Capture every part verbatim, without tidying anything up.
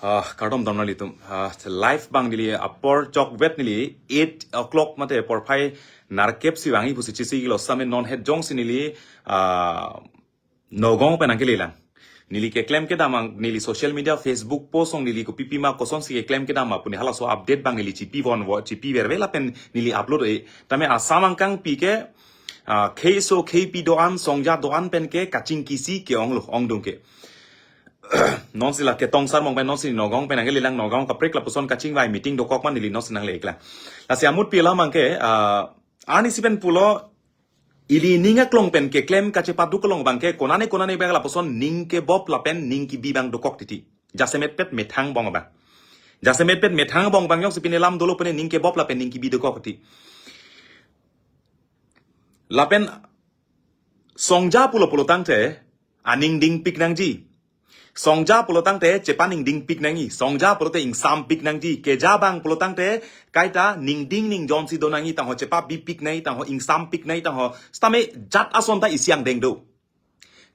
Ah, kardom damnang ilitum. Ah, live abang neli apor chokvet neli eight o'clock mate porphai nerkep si vangji pusi chesik lo same non het jongsi neli, ah, Nagaon pen nangkelelang. Neli keklem kedam ang neli social media, Facebook post along neli kopi pima kosonsi keklem kedam ma pu neli halaso update abang neli chipi von vo, chipi verve lapen neli upload e. Tame Assam angkangpi ke, ah, kheiso kheipi do-an, songja do-an pen ke kachingkisi ke-ong lo, ongdung ke. Non si la ketong sar mong pen non si Nagaon pen nangkelelang, Nagaon kaprek lapuson kachingvai meeting dokok ma neli non si nangle-iklang. Lasi amut pi alam abang ke, ah, arnisi pen pulo ili ning aklong pen keklem kachepaduk along abang ke konane konane abang lapuson ning kebop lapen ning kebi abang dokok titi. Jasemet pet methang bong abang. Jasemet pet methang bong abang jongsi pine lam dolo pene ning kebop lapen ning kebi dokok titi. Lapen songja pulo pulo tangte aning dingpik nangji. Songja pulo tangte chepaningdingpik nangji. Songja pulote ingsampik nangji. Keja abang pulo tangte kaita ningding ningjonsi do nangji, tangho chepabipik nangji, tangho ingsampik nangji, tangho sitame jat ason ta isi angdeng do.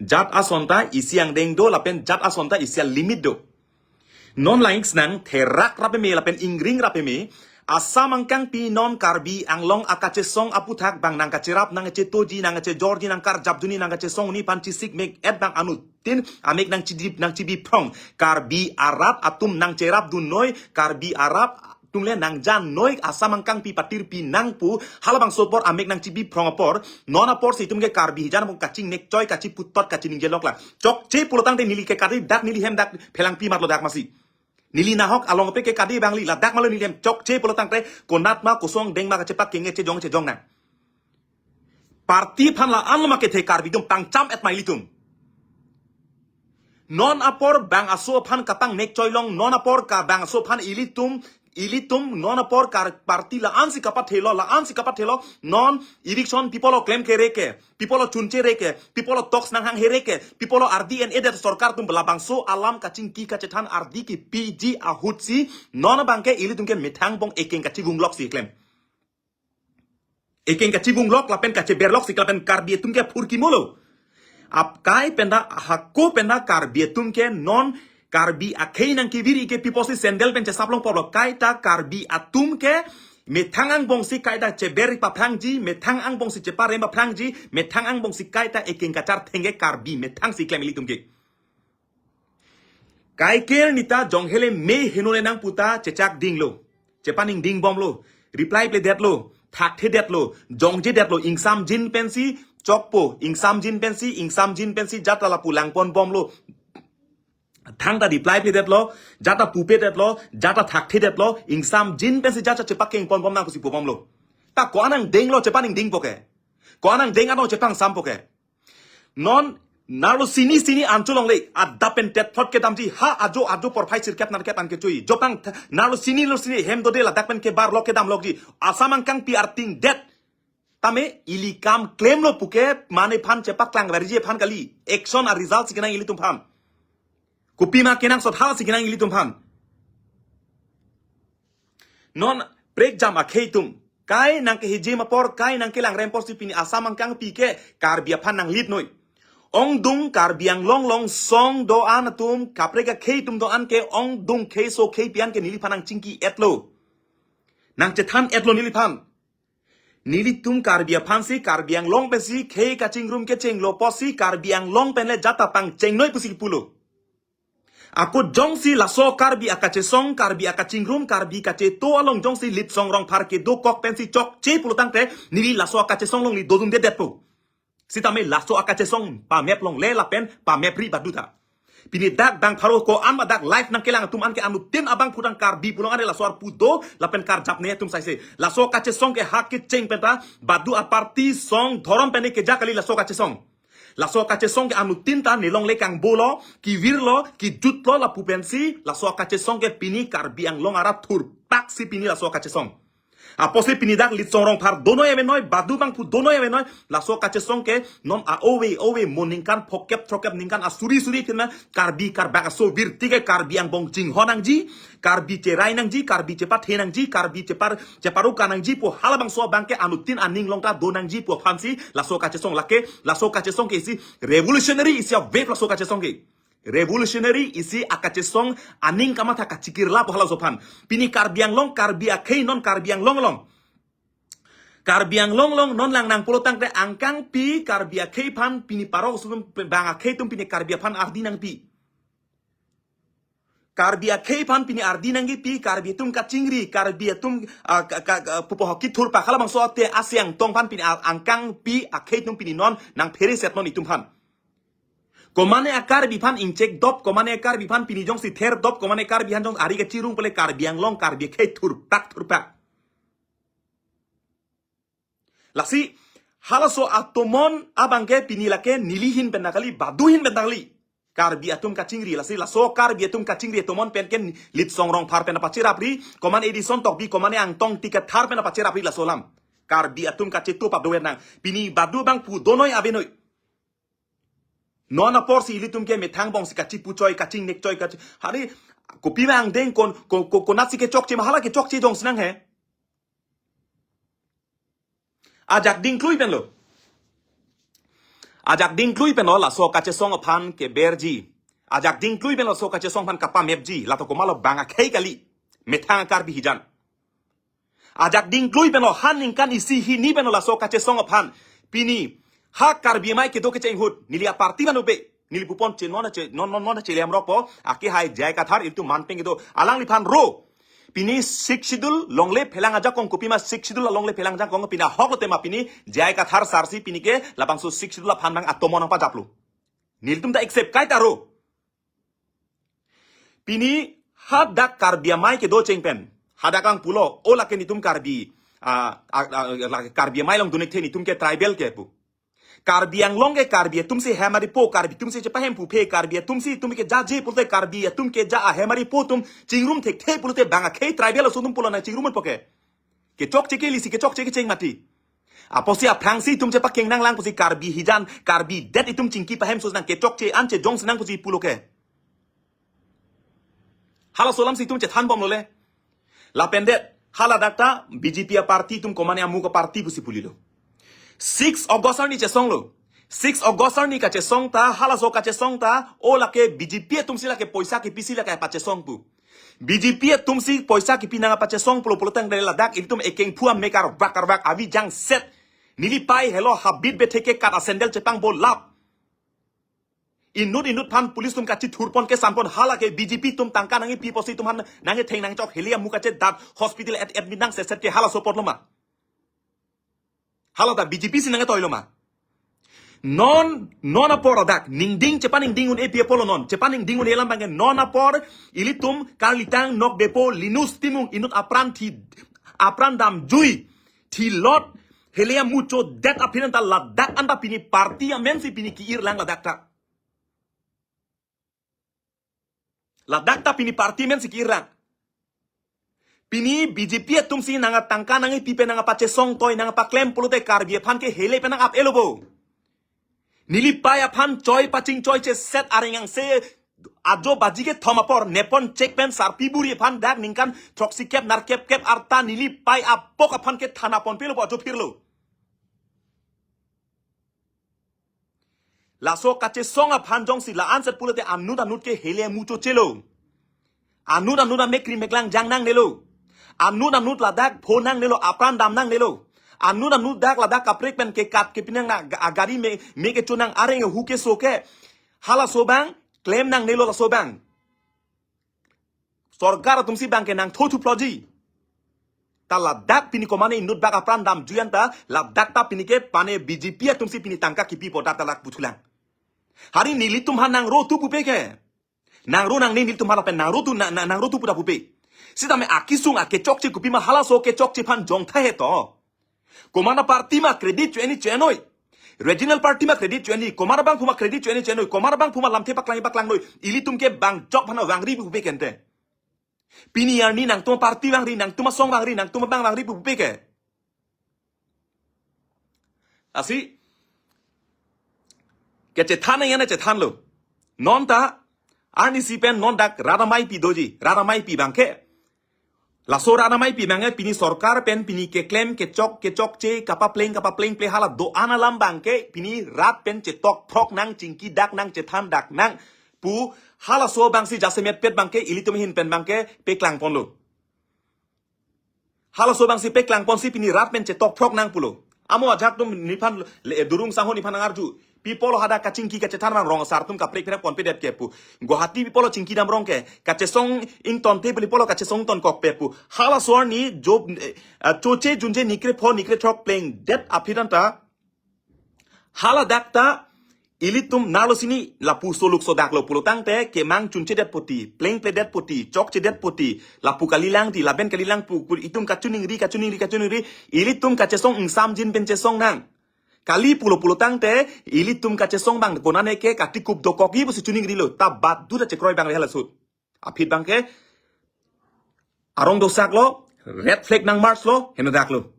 Jat ason ta isi angdeng do lapen jat ason ta isi alimit do. Non langik senang therak rapeme lapen ingring rapeme, Assam angkangpi non Karbi Anglong akachesong aputhak abang nangkacherap, nangkachetoji, nangkachejorji, nangkarjapdunji, nangkachesongdunji aphan chesik mek-et abang anuttin amek nangchidip nangchibiphrong. Karbi arat atum nangcherapdunnoi, Karbi arat atum le nangjannoi, Assam angkangpi patirpi nang pu halabangso apor amek nangchibiphrong apor, non aporsi itum ke Karbi hijan abang kachingnekchoi, kachiputot, kachiningjelok la. Chokche pulo tangte neli ke kadi dak neli hem dak phelangpi matlo dak masi. Neli nahok along pe ke kadi abang li ladak malo neli hem chokche pulo tangte konat ma koson angdeng ma kachepak kenge chejong chejong nang. Party aphan la-an lo ma kethe Karbi atum pangcham-et ma ilitum. Non apor bang aso aphan kapangnekchoilong, non apor ka bang aso aphan ilitum, ilitum non apor kar party la-ansi kapathelo, la-ansi kapathelo, non eviction pi apotlo klemkere ke, pi apotlo chunche re ke, pi apotlo talks nanghanghere ke, pi apotlo ardi en-edet sorkar atum labangso alam kachingki kachethan ardi kepiji ahutsi, non abang ke ilitum ke methang bong ekeng kachivunglok si klem. Ekeng kachivunglok lapen kacheberlok si lapen Karbi atum ke phurkimo lo. Ap kai penta hako penta Karbi atum ke non Karbi akhei nangkevir-i ke pi apotsi sandal pen chesaplong polo, kaita Karbi atum ke methang angbongsi kaita cheber paphrangji, methang angbongsi cheparem paphrangji, methang angbongsi kaita ekeng kachartheng ke Karbi methang si klem ilitum ke. Kaiker neta jong hele me henole nang puta chechak dinglo. Chepaningding bomlo. Reply pledetlo. Thakthedetlo. Jongjedetlo. Ingsamjin pensi chokpo. Ingsamjin pensi, ingsamjin pensi jat ta lapu langpon bomlo. Thangta reply pledetlo. Jat ta pupedetlo. Jat ta thakthedetlo. Ingsamjin pensi jat ta chepakengpon bom nang pusi pu bomlo. Ta ko-an angdenglo chepaningdingpo ke. Ko-an angdeng ano chepangsampo ke. Non, nerlo sini sini anchot longle, adap pen tetphot kedamji, ha ajo ajo porphai sirkep nerkep an kechui. Jopang th-, nerlo sini lo sini hem dode ladak pen kebarlok kedamlokji. Assam angkangpi arting det. Tame ili kam klemlo puke mane aphan chepaklangverji aphan kali. Action a result si kenang ilitum aphan. Kopima kenangsot hala si kenang ilitum aphan. Non prekjam akhei atum. Kai nangkehijim apor, kai nangkelangrem apor si pini Assam angkangpi ke Karbi aphan nanglidnoi. Ongdung Karbi Anglong along song do-an atum, kaprek akhei atum do-an ke ongdung kheiso kheipi an ke neliphan nangchingki-etlo. Nangchethan-etlo neliphan. Nelitum Karbi aphansi, Karbi Anglong pensi khei kachingrum kechenglo apotsi Karbi Anglong pen le jat ta pangchengnoi pusi pulo. Ako jongsi laso Karbi akachesong, Karbi akachingrum, Karbi kacheto along jongsi Litsong Rongphar kedokok pensi chokche pulo tangte, neli laso akachesong along neli dodundedetpo. Sitame laso akachesong pamep longle lapen pamepri baduta. Pini dak dang pharo ko-an ma dak live nangkelang atum an ke anuttin abangphu tang Karbi pulo anke laso arpu do lapen karjapne atum saise. Laso akachesong ke hak kecheng penta badu aparty song dhorom pen keja kali laso akachesong. Laso akachesong ke anuttin ta nelongle kangbolo, kevirlo, kejutlo lapu pensi, laso akachesong ke pini Karbi Anglong arat thurpak si pini laso akachesong. Apotsi pini dak Litsong Rongphar donoi avenoi, badu bangphu donoi avenoi, laso akachesong ke non a-ove ove mo ningkan phokep throkep ningkan asuri suri tina Karbi karbak aso virti ke Karbi angbong chinghon nangji, Karbi cherai nangji, Karbi chepathe nangji, Karbi chepar cheparuka nangji pu halabangso abang ke anuttin aning along ta do nangji pu aphansi laso kachesong lake, laso kachesong ke isi revolutionary isi a-wave laso kachesong ke. Revolutionary isi akachesong aning kamatha kachikirlap halaso aphan. Pini Karbi Anglong, Karbi akhei non Karbi Anglong along. Karbi Anglong along non langnang pulo tangte angkangpi Karbi akhei aphan pini parok sum bang akhei atum pini Karbi aphan ardi nangpi. Karbi akhei aphan pini ardi nangkipi, Karbi atum kachingri, Karbi atum, ah, ka, ka, ka, pupo hoki thurpa halabangso ate asiang tong aphan pini ar-, angkangpi akhei atum pini non nangphere set non itum aphan. Komane a-Karbi aphan ingchek dop, komane a-Karbi aphan pini jongsi ther dop, komane a-Karbi aphan jong ari kachirung pule Karbi Anglong, Karbi akhei thurpak thurpak. Lasi, halaso atomon abangke pini lake neli ahin pen ta kali, badu ahin pen ta kali. Karbi atum kachingri, lasi laso Karbi atum kachingri atomon pen ke Litsong Rongphar pen pacherapri, komane Edison Tokbi, komane Angtong Tikathar pen pacherapri laso alam. Karbi atum kachetu pap dover nang. Pini badu abang pu donoi abenoi. Non aporsi ilitum ke methang bongsi kachipuchoi, kachingnek choi, kachi. Hari, kopi ma angdeng kon, ko, ko, konatsi kechokche ma hala kechokche jongsi nang he. Ajak dingklui penlo. Ajak dingklui penlo laso kachesong aphan keberji. Ajak dingklui penlo laso kachesong aphan kapamepji. Lato komatlo bang akhei kali. Methang a-Karbi hijan. Ajak dingklui penlo ha ningkan isi hini penlo laso kachesong aphan. Pini ha Karbi amei kedo kecheng ahut. Neli a-party manu pe. Neli pupon che non che non non non che liam rokpo. Akehai J I Kathar ilitum manpeng kedo. Alangliphan ro. Pini Sixth Schedule longle phelang ajakong kopi ma Sixth Schedule longle phelang ajakong pini ahok lo tema pini J I Kathar sarsi pini ke labangso Sixth Schedule aphan nang atomon nangpajaplo. Nelitum ta accept kaita ro. Pini hadak Karbi amei kedo cheng pen. Hadak ang pulo, o lake netum Karbi, ah, ah, ah, lake Karbi amei along dunik the netum ke tribal ke pu. Karbi Anglong ke Karbi atumsi hem ari po, Karbi atumsi chepahempu phe, Karbi atumsi atum ke jaje pulote, Karbi atum ke ja ahem ari po atum chingrum thekthe pulote bang akhei tribal aso atum pulo nang chingrum po ke. Kechokche ke lisi kechokche kecheng mati. Apotsi aphrangsi itum chepakeng nanglang pusi Karbi hijan, Karbi det itum chingki pahem sus nang kechokche an chejongsi nang pusi pulo ke. Halaso alamsi itum chethan bomlo le. Lapen det, haladak ta B J P a-party itum komane amuk a-party pusi pulilo. Six August arni chesonglo. Six August arni kachesong ta, halaso kachesong ta, o lake B J P atumsi lake poisa kipisi lake pachesong pu. B J P atumsi poisa kipi nangpachesong pulo pulo tangte ladak ilitum ekeng phua mekar bakar bak avi jangset. Neli pai helo habit betheke kat a-sandal chepangbo lap. Inut inut aphan police atum kachithurpon kesanpon hala ke B J P atum tangka nangkipi pusi itum aphan nangketheng nangchok heli amuk kachedat hospital ad-, admit nangseset ke halaso apotlo ma. Hala ta B J P si nangketoilo ma. Non, non apor adak, ningding chepaningding un-e pi apotlo non, chepaningding un-e alam abangke non apor, ilitum, Karlitang, Nokbepo, Linus Timung, inut apran thi, apran damjui, thilot, heli amu chodet aphi anta ladak anta pini party amensi pini ki-irlang ladak ta. Ladak ta pini party amensi ki-irlang. Pini B J P atumsi nangtangka nangkipi pen nangpachesong toi nangpaklem pulote Karbi aphan ke heli pen nang ap-elo bo. Neli pai aphan choi pachingchoi cheset areng angse ajo baji kethom apor nepon chek pen sarpi buri aphan dak ningkan throksi kep nerkep kep arta neli pai apok aphan ke thana ponpelo bo ajo phirlo. Laso kachesong aphan jongsi la-anset pulote anut anut ke heli amu chochelo. Anut anut amekri meklang jang nangnelo. Anut anut ladak pho nangnelo, apran dam nangnelo. Anut anut dak ladak kaprek pen kekat kepi nang na ga-, agari me, me kecho nang areng hu keso ke. Halaso abang, klem nangnelo laso abang. Sorkar atumsi abangke nangthu thuploji. Ta ladak pini komane inut bak apran damjui anta, ladak ta pini ke pane B J P atumsi pini tangka kipi po dak ta lak puthulang. Hari nelitum aphan nangro tu pupe ke. Nangro nangne nelitum aphan lapen nangro tu, na, na, nangro tu pu ta pupe. Sitame akisung akechokche kopi ma halaso kechokche aphan jongtha he to. Komat aparty ma credit cho-en-i cho-en-noi. Regional party ma credit cho-en-i, komat abangphu ma credit cho-en-i cho-en-noi, komat abangphu ma lamthe paklang paklangnoi. Ilitum ke bang jok aphan vangri pupe kente. Pini arni nangtum aparty vangri, nangtum asong vangri, nangtum abang vangri pupe ke. Lasi, kechethan nang ya na chethanlo. Non ta, arnisi pen non dak rat ameipi doji, rat ameipi abangke. Laso rat ameipi abangke pini sorkar pen pini keklem kechok kechokche kapapleng kapaplengple hala do-an alam abangke pini rat pen chetok phrok nang chingki dak nang chethan dak nang pu halaso abangsi jasemet pet abangke ilitum ahin pen abangke peklangponlo. Halaso abangsi peklangponsi pini rat pen chetok phrok nang pulo. Amo ajak atum neliphan le, Durung Sangho neliphan nangarju. Pi apotlo hadak kachingki kachethan abang rong asar atum kaprek pherap ponpedet ke pu. Guwahati pi apotlo chingki dam rong ke. Kachesong ingtonte pu pi apotlo kachesong ingtonkokpe pu. Halaso arni job, eh, ah, choche junje nikre pho nikre throk plengdet aphi anta. Haladak ta ilitum narlo sini lapu soluk sodaklo pulotangte kemang chunchedet poti, plengpledet poti, chokchedet poti, lapu kalilang ti, lapen kalilang pu, pu itum kachiningri, kachiningri, kachiningri, ilitum kachesong ingsamjin pen chesong nang. Kali pulo pulotangte, ilitum kachesong abang konane ke katikup dokokji pusi chiningrilo, ta baduta chekroi abang le halaso ahut. Aphi abangke arong dosaklo, red flag nang marchlo, henodaklo.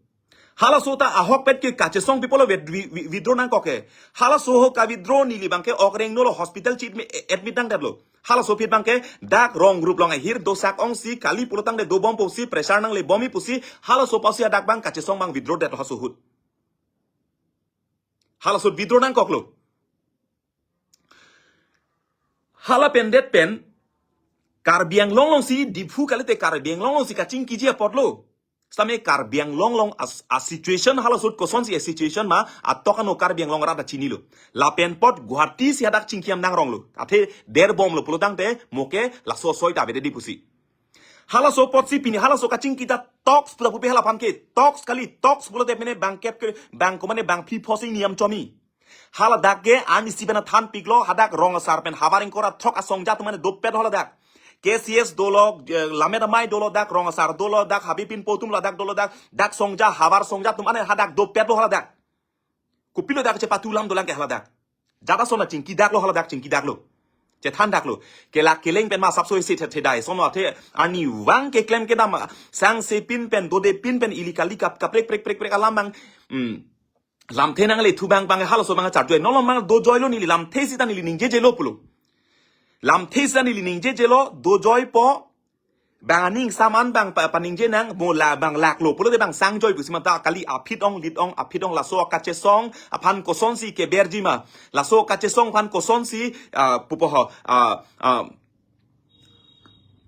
Halaso ta ahokpet ke kachesong pi apotlo wit-, wi-, wi-, withdraw nangkok ke. Halaso ho ka-withdraw neli abangke ok rengno lo hospital chi admi-, admit nangdetlo. Halaso aphi abangke dak rong group along ahir dosak ongsi kali pulotangte dobom pusi pressure nanglebomji pusi halaso apotsi hadak abang kachesong abang withdraw detlo halaso ahut. Halaso ahut withdraw nangkoklo. Hala pendet pen, Karbi Anglong alongsi, Diphu kalite Karbi Anglong alongsi kachingkiji apotlo. Sitame Karbi Anglong along as-, a-situation halaso ahut kosonsi a-situation ma, atok ano Karbi Anglong arat ta chinilo. Lapen apot Guwahati si hadak chingki dam nang ronglo. Athe derbomlo pulotangte, mo ke laso asoi ta avedetji pusi. Halaso apotsi pini halaso kachingki ta talks pu ta pupe halaphan ke. Talks kali, talks pulote mene bang kep ke, bang komane bang phli pho si niyam chomi. Haladak ke arnisi pen thanpiklo, hadak rong asar pen havar ingkoi ra throk asongja atum mane dopet haladak. K C S dolo, eh, Lammet Amei dolo dak, rong asar dolo dak, Habe Pinpo atum ladak dolo dak, dak songja, havar songja atum mane hadak dopetlo haladak. Kopilo dak chepatu lam dolang ke haladak. Jada sona chingkidaklo haladak, chingkidaklo. Chethandaklo. Kelak keleng pen ma asapso isi the-, thedai. Sono athe arnivang keklem kedam, sangse pin pen, dode pin pen, ili kali kap, kaprek, prek, prek, prek alam abang. Hmm. Lamthe nangle thu abang abang halaso abang charjoi. Nolong abang dojoilo neli lamthe sita neli ningjejelo pulo. Lamthe sita neli ningjejelo dojoipo. Bang aning saman abang pa-, paningje nang mo la abang laklo pulote bang sangjoi pusi mata kali aphi ong lit ong aphi ong laso kachesong aphan kosonsi keberji ma. Laso kachesong aphan kosonsi, ah, pupo ho, ah, ah,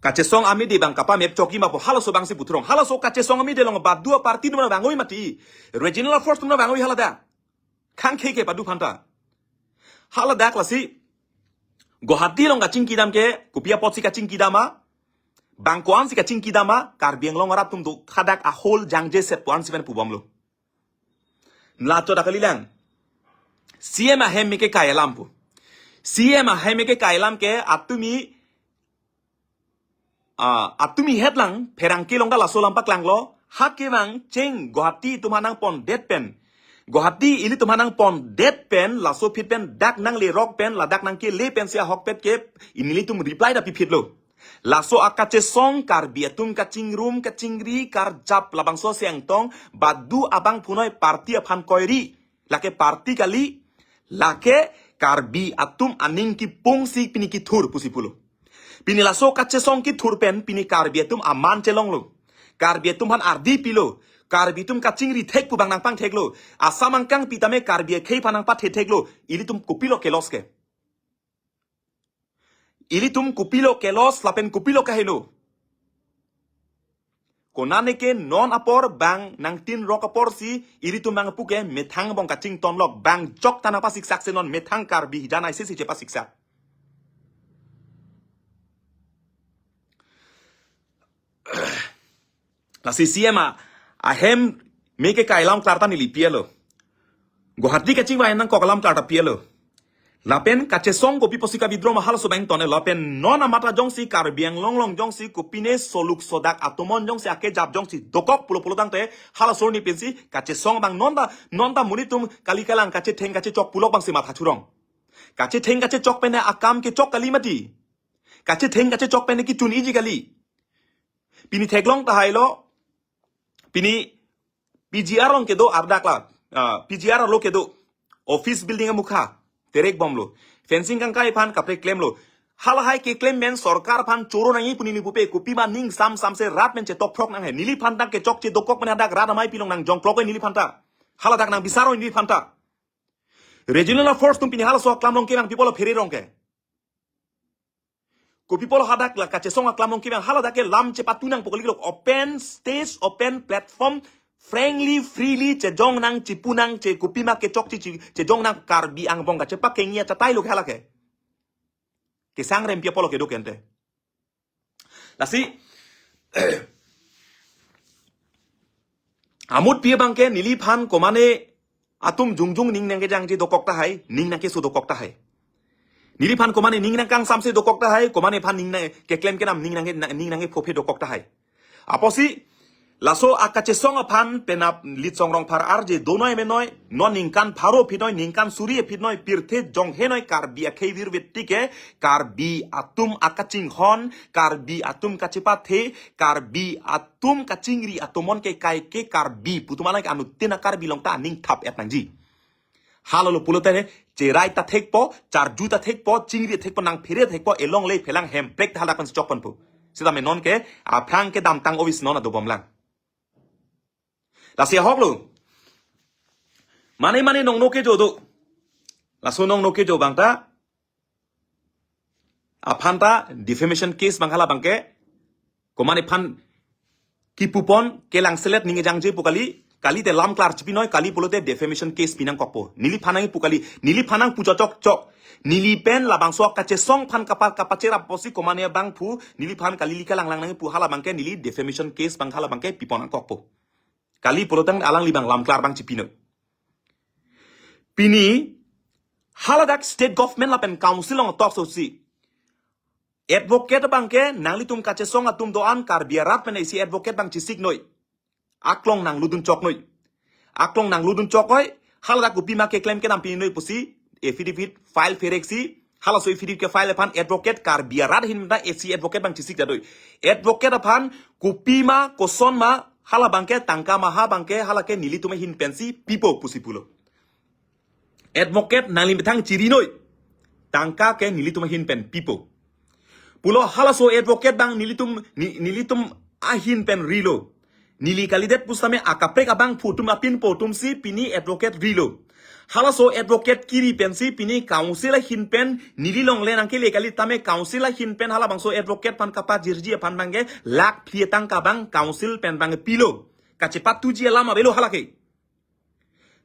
kachesong amidi abang kapamep chokji ma pu halaso abangsi puthurong. Halaso kachesong amidi along badu a-party atum nangvangoi mati. Regional Force atum nangvangoi haladak. Khang khe ke padu aphanta. Haladak lasi. Guwahati along kachingkidam ke, kopi apotsi kachingkidam ma. Bang ko-ansi kachingkidam ma, Karbi Anglong arat atum do hadak ahol jangje set pu-ansi pen pubomlo. Lato dak kalilang. C M ahem me kekai alam pu. C M ahem me kekai alam ke atumi, ah, atumi hetlang pherangke along ta laso alam paklanglo. Ha kevang cheng Guwahati atum aphan nangpondet pen. Guwahati ilitum aphan nangpondet pen, laso aphi pen dak nanglerok pen, ladak nangkele pensi ahokpet ke, nelitum reply ta piphitlo. Laso akachesong Karbi atum kachingrum, kachingri, karjap labangso si angtong, badu abang punoi party aphan koiri. Lake party kali, lake Karbi atum aning kipungsi pini kithur pusi pulo. Pini laso kachesong kithur pen, pini Karbi atum aman chelonglo. Karbi atum aphan ardi pilo. Karbi atum kachingri thek pu abang nangpangtheklo. Assam angkang pi tame Karbi akhei aphan nangpathetheklo. Ilitum kopilo ke-loss ke. Ilitum kopilo ke-loss lapen kopilo kaheno. Konane ke non apor bang nangtinrok aporsi ilitum bang puke methang bong kachingtonlok bang jok ta nangpasiksak se non methang Karbi hijan ai sisi chepasiksak. Lasi C M a, ahem me kekai alam klarta neli pilo. Guwahati kachingvai nangkok alam klarta pilo. Lapen kachesong kopi apotsi ka-withdraw ma halaso abang tone lapen non amat ajongsi Karbi Anglong along jongsi kopine soluk sodak atomon jongsi akejap jongsi dokok pulo pulotangte halaso arni pensi kachesong abang non ta non ta monit atum kali kalang kachetheng kachechok pulok abangsi matha churong. Kachetheng kachechok pen akam kechok kali mati. Kachetheng kachechok pen kechun-iji kali. Pini theklong tahai lo. Pini P G R along kedo ardak la. Ah, P G R arlo kedo. Office building amukha. Terekbomlo. Fencing kangkai aphan kaprek klemlo. Halahai keklem pen sorkar aphan choro nangji pu neli pupe kopi ma ning sam sam se rat pen chetok phrok nang he. Neliphan ta kechokche dokok pen hadak rat amei pi along nangjongklok he neliphan ta. Haladak nangbisaroi neliphan ta. Regional Force atum pini halaso aklam along ke nangpi pulo phererong ke. Kopi apotlo hadak la kachesong aklam ong kevang, haladak ke lam chepatu nangpo kali lo, open stage, open platform, frankly, freely chejong nang, chipu nang, che kopima kechokche che, chejong nang, Karbi angbong kachepakengji achatai lo ke hala ke. Kesangrem pi apotlo kedo ke ante. Lasi amut pi abang ke neliphan komane atum jongjong ning nangkejangje dokok tahai, ning nangkeso dokok tahai. Neliphan komane ning nangkangsamse dokok tahai, komane aphan ning nang keklem kedam, ning nang, ning nangkephophe dokok tahai. Apotsi laso akachesong aphan penap Litsong Rongphar arje donoi menoi, non ningkan pharo aphi noi, ningkan suri aphi noi, pirthe jonghe noi, Karbi akhei virvit tike, Karbi atum akachinghon, Karbi atum kachepathe, Karbi atum kachingri atomon ke kaike Karbi pu atum alangke anuttin a-Karbi along ta aning thap-et nangji. Halalo pulote ne, cherai ta thekpo, charju ta thekpo, chingri thekpo, nangphere thekpo, elongle phelang hemprek ta hadak pen chokponpo. Sitame non ke aphrang kedamtang ovis non adobom lang. Lasi ahok lo. Mane mane nongno kejo do. Laso nongno kejo abang ta, aphan ta defamation case abang hala abang ke, komane aphan kipupon, kelangselet ning kejangje pu kali, kalite lam klar chipi noi, kali pulote defamation case pi nangkokpo. Neliphan nangpu kali, neliphan nangpu chokchok. Neli pen labangso kachesong aphan kapa, kapacherap apotsi komane abangphu, neliphan kali lika langlang nangpu hala abang ke, neli defamation case abang hala abang ke pipon nangkokpo. Kali pulote alangli abang lam klar abang chipi noi. Pini haladak state government lapen council along talk sosi, advocate abang ke nanglitum kachesong atum do-an Karbi arat pen isi advocate abang chesik noi. Aklong nanglutdun chok noi. Aklong nanglutdun chok noi. Haladak kopima keklem kedam pini noi pusi affidavit file phereksi. Halaso affidavit kefile aphan advocate Karbi arat ahin ta isi advocate abang chesik ta doi. Advocate aphan kopima kosonma hala abang ke tangka maha abang ke hala ke nelitum ahin pensi pipo pusi pulo. Advocate nangli methang chiri noi. Tangka ke nelitum ahin pen pipo. Pulo halaso advocate abang nelitum, ni-, nelitum ahin pen rilo. Neli kalidet pusitame akaprek abangphu atum apinpo atumsi pini advocate rilo. Halaso advocate kiri pensi pini council ahin pen neli longle nangkele kali tame council ahin pen halabangso advocate aphan kapajirji aphan abang ke lakh phli tangka abang council pen abang pilo. Kachepatuji alam avelo hala ke.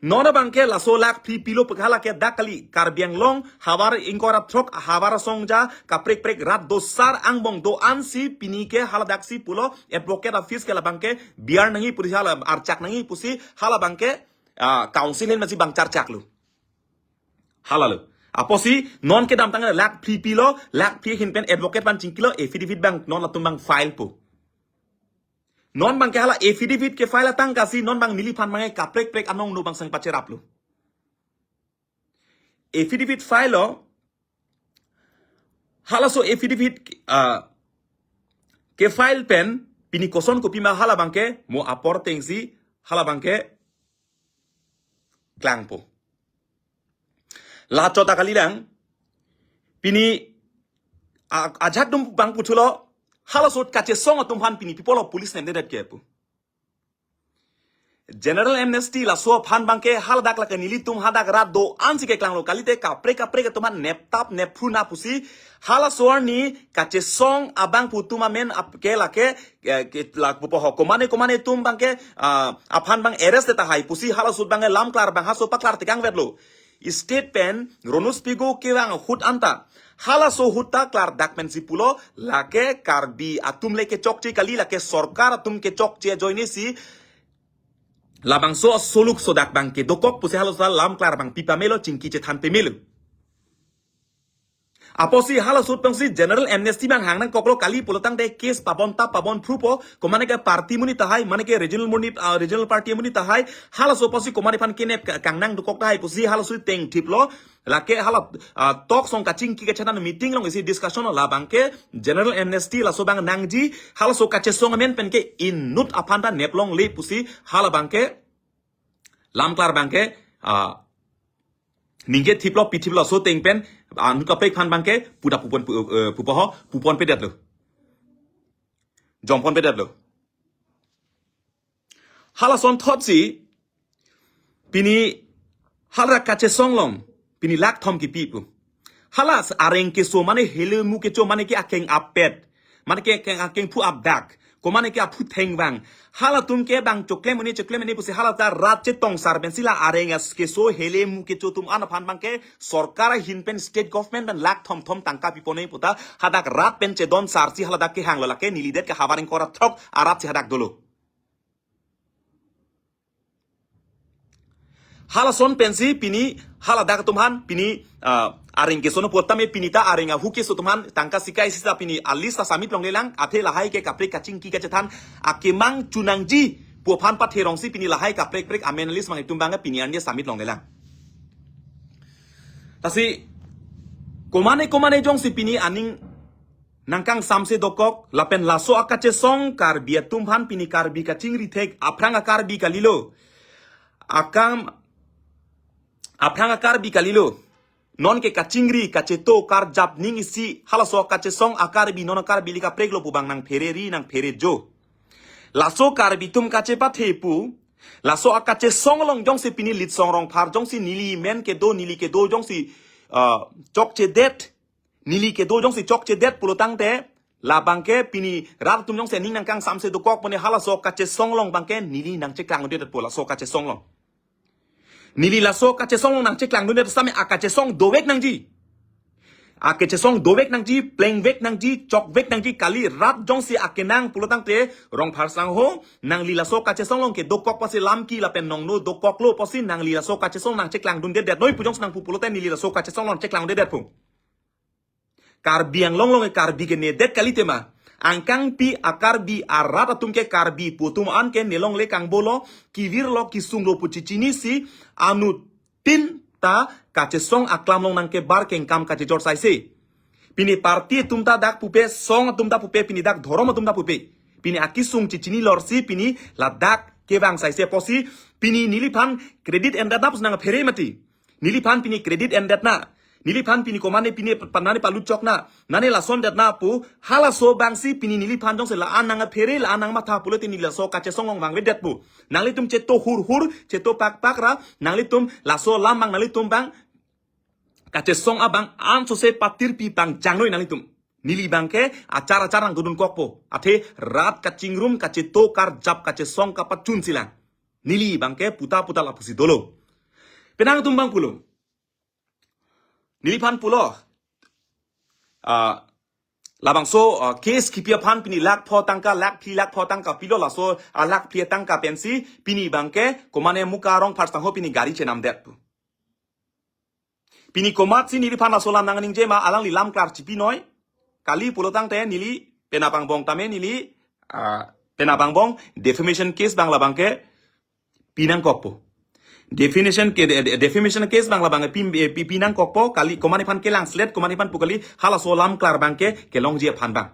Non abang ke laso lakh phli pilo pu hala ke dak kali Karbi Anglong havar ingkoi ra throk havar asong ja kaprek prek rat dosar angbong do-ansi pini ke haladaksi pulo advocate office ke labang ke biar nangji pusi hala archak nangji pusi hala abang ke, ah, council ahin masi abang charchak lo. Halalo. Apotsi non kedamtang lakh phli pilo, lakh phli ahin pen advocate aphan chingkilo, affidavit abang non latum abang file po. Non abang ke hala affidavit kefile atangkasi non abang neliphan abang ke kaprek prek anong no abang sang pacheraplo. Affidavit file lo, halaso affidavit, ah, kefile pen pini koson kopima hala abang ke mo apor atengsi hala abang ke klangpo. La chot ta kalilang, pini a-, ajak atum abang puthulo, halaso kachesong atum aphan pini pi apotlo police nemdedet ke pu. General amnesty laso aphan abang ke haladak lake nelitum hadak rat do-ansi keklanglo kalite kaprek kaprek atum aphan neptap nepphuna pusi halaso arni kachesong abangphu atum amen ap-, ke lake, eh, ke lak pupo ho. Komane komane atum abang ke, ah, aphan abang arrest tahai pusi halaso abang ke lam klar abang haso paklar tekang vetlo. State pen Ronus Pegu kevang ahut anta. Halaso ahut ta klardak pensi pulo, lake Karbi atum le kechokche kali, lake sorkar atum kechokche ajoinesi labangso soluk sodak abang ke dokok pusi halaso lam klar abang pipamelo, chingki chethan pemelo. Apotsi halaso ahut pensi general amnesty abang hang nangkoklo kali pulo tangte case pabon ta pabon phrupo, komane ke party amonit tahai, mane ke regional amonit, ah, regional party amonit tahai, halaso apotsi komane aphan kenep ka-, kangnang dokok tahai pusi halaso ateng thiplo, lake hala, ah, talk song kachingki kachethan meeting along isi discussion lo labang ke general amnesty laso abang nangji, halaso kachesong amen pen ke inut aphan ta neplongle pusi hala abang ke lam klar abang ke, ah, ningje thiplo, pi thiplo, laso ateng pen, ah, anut kaprek aphan abang ke, puda pupon pu-, eh, pupo ho, pupon pedetlo. Jongpon pedetlo. Halason thotsi, pini hala kachesong along, pini lakh thom kipi pu. Hala areng keso mane hele mu kecho mane ke akeng apet. Mane ke akeng, akeng phu apdak. Ko mane ke aphu thengvang. Halatum ke bang choklem mane choklem mane pusi hala ta rat chetong sar pensi la areng as keso hele mu kecho atum an aphan bang ke sorkar ahin pen state government pen lakh thom thom tangka piponoi puta hadak rat pen chedon sar si hala dak kehang lo lake neli det ke havar ingkoi ra throk arat si hadak dolo. Halason pensi pini hala dak atum aphan pini, ah, areng keso no pulo tame pini ta areng ahu keso atum aphan tangka sikai sisa pini a-list ta submit longlelang athe lahai ke kaprek kachingki kachethan akemang chunangji pu aphan patherongsi pini lahai kaprek prek amen list mang itum bang pini anje submit longlelang. Lasi komane komane jongsi pini aning nangkangsamse dokok lapen laso akachesong Karbi atum aphan pini Karbi kachingri thek aphrang a-Karbi kalilo. Akam aphrang a-Karbi kalilo. Non ke kachingri kacheto karjap ning isi halaso akachesong a-Karbi non a-Karbi lika preklo pu bang nangphere ri nangphere jo. Laso Karbi atum kachepathe pu. Laso akachesong along jongsi pini Litsong Rongphar jongsi neli men kedo neli kedo jongsi, ah, chokchedet. Neli kedo jongsi chokchedet pulo tangte labang ke pini rat atum jongsi aning nangkangsamse dokok pone halaso kachesong along bang ke neli nangcheklang dundet pu laso kachesong along. Neli laso kachesong along nangcheklang dundet same akachesong dovek nangji. Akachesong dovek nangji, plengvek nangji, chokvek nangji kali rat jongsi akenang pulo tangte Rongphar sangho nangli laso kachesong along ke dokok pasi lamki lapen nongno dokoklo pasi nangli laso kachesong nangcheklang dundet det noi pu jongsi nangpu pulote neli laso kachesong along cheklang dundet pu. Karbi Anglong along Karbi ke nedet kali tema. Angkangpi a-Karbi arat atum ke Karbi pu atum an ke nelongle kangbolo, kivirlo, kisunglo pu chichinisi, anuttin ta kachesong aklam along nangkebar kengkam kachejor saise. Pini party atum ta dak pupe, song atum ta pupe, pini dak dhorom atum ta pupe. Pini akisung chichinilorsi, pini ladak kevang saise pusi, pini neliphan credit endet na pusi nangphere mati. Neliphan pini credit endet na. Neliphan pini komane pini pa-, nane palut chok na. Nane lason det na pu. Halaso bangsi pini neliphan jongsi la-an nangphere la-an nangmatha pulote neli laso kachesong along vangvedet pu. Nanglitum cheto hurhur, cheto pakpak ra. Nanglitum laso lam bang nanglitum bang. Kachesong abang ansose patirpi pangchangnoi nanglitum. Neli bang ke achar achar nangdodun kokpo. Athe rat kachingrum kacheto karjap kachesong kapachun silang. Neli bang ke puta puta lapusi dolo. Penang atum bang pulo. Neliphan pulo. Ah, labangso, ah, case kipi aphan pini lakh pho tangka, lakh phli lakh pho tangka pilo laso, ah, lakh phli tangka pensi pini bang ke komane muka Rongphar sangho pini gari chenamdet pu. Pini komatsi neliphan laso lam nangningje ma alangli lam klar chipinoi. Kali pulo tangte neli penap angbong tame neli, ah, penap angbong defamation case bang labang ke pinangkokpo. Defamation ke, de-, de-, defamation case bang labang pi, pi, pinangkokpo kali komatiphan kelang slet komatiphan pu kali halaso lam klar bang ke kelongji aphan bang.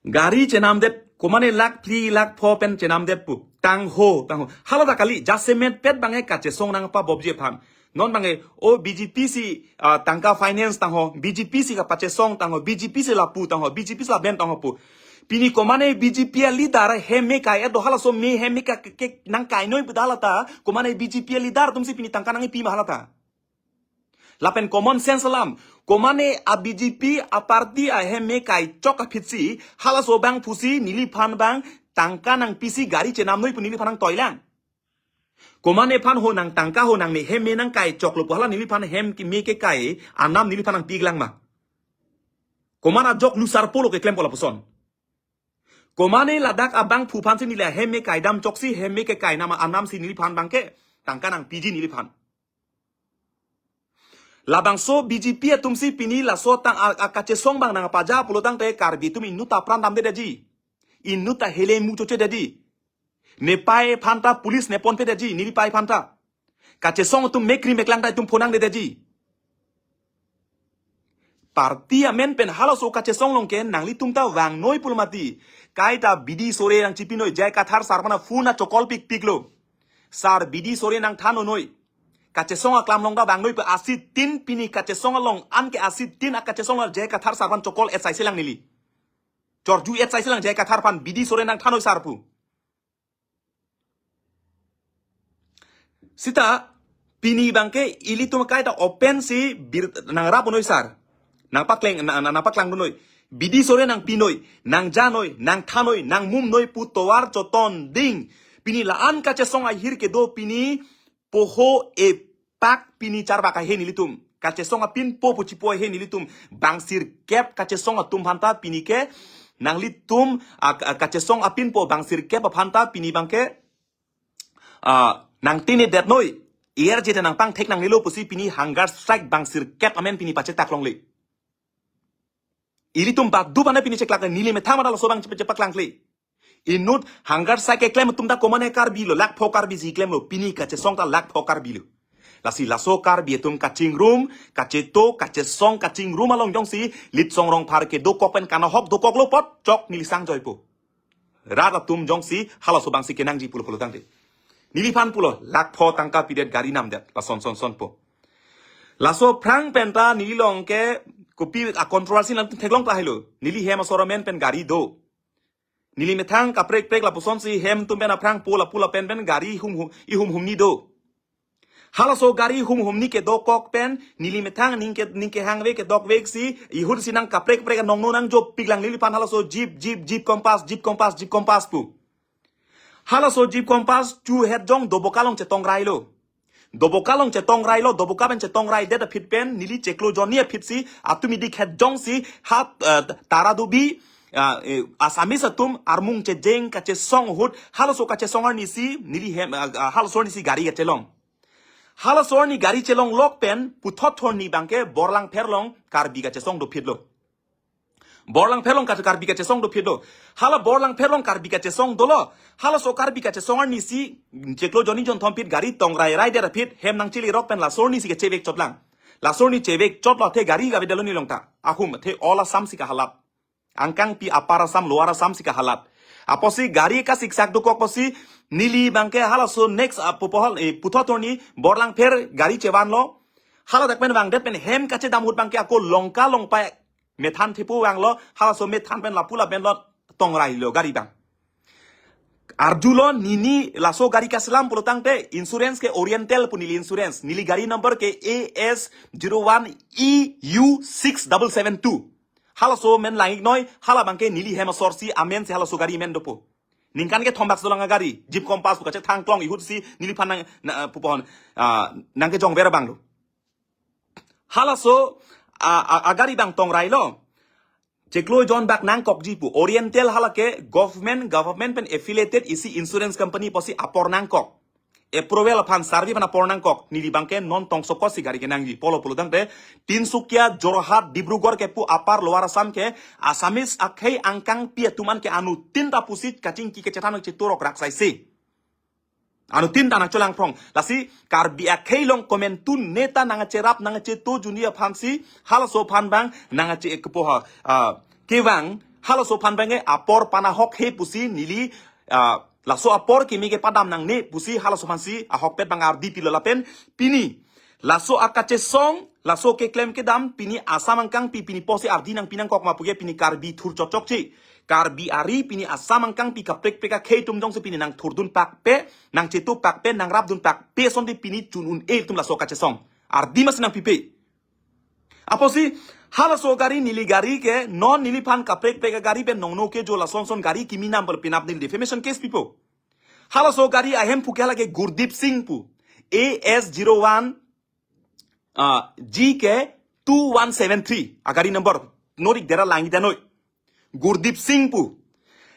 Gari chenamdet komane lakh phli lakh pho pen chenamdet pu. Tangho, tangho. Hala ta kali jasemet pet bang e kachesong nangpabobji aphan. Non bang e, o B J P si, ah, tangka finance tangho, B J P si kapachesong tangho, B J P si lapu tangho, B J P si laben tangho pu. Pini komane B J P a-leader hem me kai-et do halaso me hem me ka ke, ke nangkainoi pu hala ta, komane B J P a-leader atumsi pini tangka nangpi ma hala ta. Lapen common sense alam, komane a-B J P a-party ahem me kaichok aphitsi, halaso bang pusi neliphan bang tangka nangpisi gari chenamnoi pu neliphan nangtoilang. Komatne phan ho nang tangka ho nangne hem me nangkaichoklo pu hala neliphan hem ke me kekai anam neliphan nangpiklang ma. Komat ajok lusar polo keklem po lapuson. Komane ladak abangphu aphansi neli ahem me kaidam choksi hem me kekai anam anamsi neliphan bang ke tangka nangpiji neliphan. Labangso B J P atumsi pini laso tang a, a kachesong bang nangpaja pulo tangte Karbi atum inut ta pran damdedetji. Inut ta hele mu chochedetji. Nepei aphan ta police neponpedetji, nelipei aphan ta. Kachesong atum mekri meklang ta itum phonangdedetji. Party amen pen halaso kachesong along ke nanglitum ta vangnoi pulo mati. Kaita bidi sore nangchipinoi J I Kathar sar aphan phone a chokol pikpiklo. Sar bidi sore nangthanonoi. Kachesong aklam along ta vangnoi pu asitin pini kachesong along an ke asitin a kachesong along J I Kathar sar aphan chokol S I C lang neli. Chorju S I C lang J I Kathar aphan bidi sore nangthanoi sar pu. Sita Pini abangke ilitum akai ta open si bir nangrap noi sir. Nangpakleng, na, na, nangpaklangdun noi. Bidi sore nangpi noi, nangja noi, nangthan noi, nangmum noi pu tovar choton ding. Pini la-an kachesong ahir kedo pini poho epak pini charbak ahe nelitum. Kachesong apinpo pu chipo ahe nelitum. Bang sirkep kachesong atum aphanta pini ke nanglitum a, a, kachesong apinpo bang sirkep aphanta pini abangke ah, nangtini det noi. Ier jete nangpangthek nangnelo pusi pini hunger strike bang sirkep amen pini pachetak longle. Ilitum badu bana pini cheklak neli methang mada laso abang chepe chepaklangkle. Inut hunger strike keklem atum ta komane Karbi lo, lakpho Karbi si klemlo, pini kachesong ta lakpho Karbi lo. Lasi laso Karbi atum kachingrum, kacheto, kachesong, kachingrum along jongsi, Litsong Rongphar kedokok pen kanahok dokoklo apot, chok neli sangjoipo. Rat atum jongsi halaso abangsi kenangji pulo pulo tangte. Neliphan pulo lakpho tangka pidet gari namdet lason son sonpo. Laso aphrang penta neli along ke kopi a controversy nangtum theklong tahai lo. Neli hem asor amen pen gari do. Neli methang kaprek prek lapusonsi hem atum pen aphrang po lapu lapen pen gari hum hum ihum humni do. Halaso gari hum humni kedokok pen, neli methang ning ke, ning kehangve kedokvek si, ihut si nangkaprek prek nongno nangjopiklang neliphan halaso jeep, jeep, jeep compass, jeep compass, jeep compass pu. Halaso jeep compass chu het jong Doboka along chetong railo. Doboka along chetong railo, Doboka pen chetong raidet aphi pen, neli chiklo jonni aphi si, atum idik het jongsi, ha, eh, Taradubi, ah, eh, Assamese atum armung chejeng kachesong ahut, halaso kachesong arnisi, neli hem, ah, ah, halaso arnisi gari kachelong. Halaso arni gari chelonglok pen, puthot thorni abangke Borlangpher along Karbi kachesong dophitlo. Borlangpher along kach-, Karbi kachesong dophitlo. Hala Borlangpher along Karbi kachesong dolo. Halaso Karbi kachesong arnisi, chiklo jonni jonthom aphi gari tong rai raidet aphi, hem nangchilirok pen laso arnisi kechevek chotlang. Laso arni chevek chotlo athe gari gavedetlo neli along ta. Ahum athe all Assam si kahalat. Angkangpi Upper Assam, Lower Assam si kahalat. Apotsi gari kasiksak dokok apotsi neli abangke halaso next, ah, pupo hal, eh, puthot thorni Borlangpher gari chevanlo. Haladak pen vangdet pen hem kachedam ahut abangke ako Longka Longpai methan thepo vanglo, halaso methan pen lapu lapen lo tong railo gari abang. Arjulo nini laso gari kaselam pulo tangte insurance ke Oriental pu neli insurance. Neli gari number ke A S zero one E U six double seven two. Halaso amen lang-ik noi, hala abangke neli hem asor si amen si halaso gari amen dopo. Ningkan kethom bak dolang agari, jeep compass pu kachethang klong ihut si neliphan nang, na, pupo hon, ah, nangkejongver abang do. Halaso, a, a, agari abang tong railo. Chiklo jon bak nangkokji pu. Oriental hala ke government, government pen affiliated isi insurance company apotsi apor nangkok. Approval aphan survey aphan apor nangkok. Neli abangke non tongsokot si gari kenangji. Pulo pulo tangte Tinsukia, Jorhat, Dibrugarh kepu Upper Lower Assam ke Assamese akhei angkangpi atum an ke anuttin ta pusi kachingki kachethan cheturok raksai si. Anuttin ta nangchelangphrong. Lasi Karbi akhei along komantu neta nangcherap nangcheto junji aphan si halaso aphan abang nangche kepo ha, ah, kevang halaso aphan abangke apor panahok he pusi neli, ah, laso apor kimi kepadam nangne pusi halaso aphan si ahokpet abang ardi pilo lapen pini. Laso akachesong, laso keklem kedam, pini Assam angkangpi, pini pusi ardi nangpi nangkok ma puke pini Karbi thur chokchokche. Karbi ari pini Assam angkangpi kaprek prek akhei atum jongsi pini nangthurdun pakpe, nangchetu pakpe, nangrapdun pakpe, sonte pini chun un-e atum laso kachesong. Ardi masi nangpipe. Apotsi, halaso gari neli gari ke, non neliphan kaprek prek gari pen nongno kejo lason son gari kimi number pinap neli defamation case pipo. Halaso gari ahemphu ke hala ke Gurdeep Singh pu. A S zero one, ah, G K two one seven three. Agari number. Norik dera langi danoi. Gurdeep Singh pu.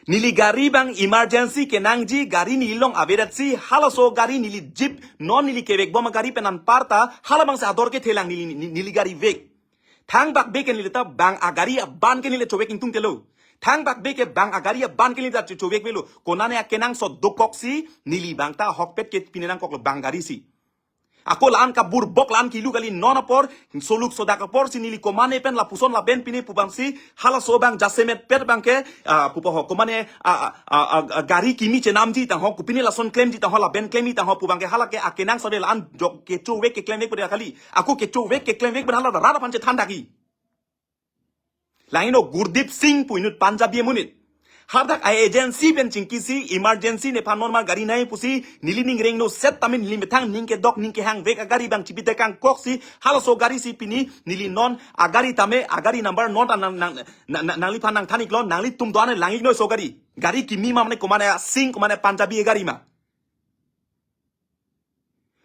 Neli gari abang emergency kenangji gari neli along avedet si halaso gari neli jeep non neli kevekbom agari pen anparta hala abang si ador kethelang neli, neli, neli gari vek. Thangbak be ke neli ta bang agari aban ke neli chovek ingtungtelo. Thangbak be ke bang agari aban ke neli ta cho-, chovekvelo. Konane akenangsot dokok si neli abang ta ahokpet ke pini nangkoklo bang gari si. Ako la-an kaburbok la-an kilu kali non apor, soluk sodak apor si neli komane pen lapuson laben pini pu abang si, halaso abang jasemet pet abangke, ah, pupo ho, komane, ah, ah, ah, ah, ah, gari kimi chenamji tangho, kopine lason klemji tangho, laben klemji tangho pu abangke hala ke akenangsot de la-an jok kechovek keklemvek pu de kali. Ako kechovek keklemvek pu hala rat aphan chethan daki. Langno Gurdeep Singh pu inut Punjabi amonit. Hadak a-agency pen chingkisi, emergency nephan non ma gari nai pusi, neli ning rengno set tame neli methang ning kedok ning kehang vek agari abang chipi tekang koksi, halaso gari si pini neli non agari tame, agari number non ta nang, nang, nang, nang, nangliphan nangthan-iklo, nanglitum do-an lang-iknoi so gari. Gari kimi ma mane komane sing komane Punjabi gari ma.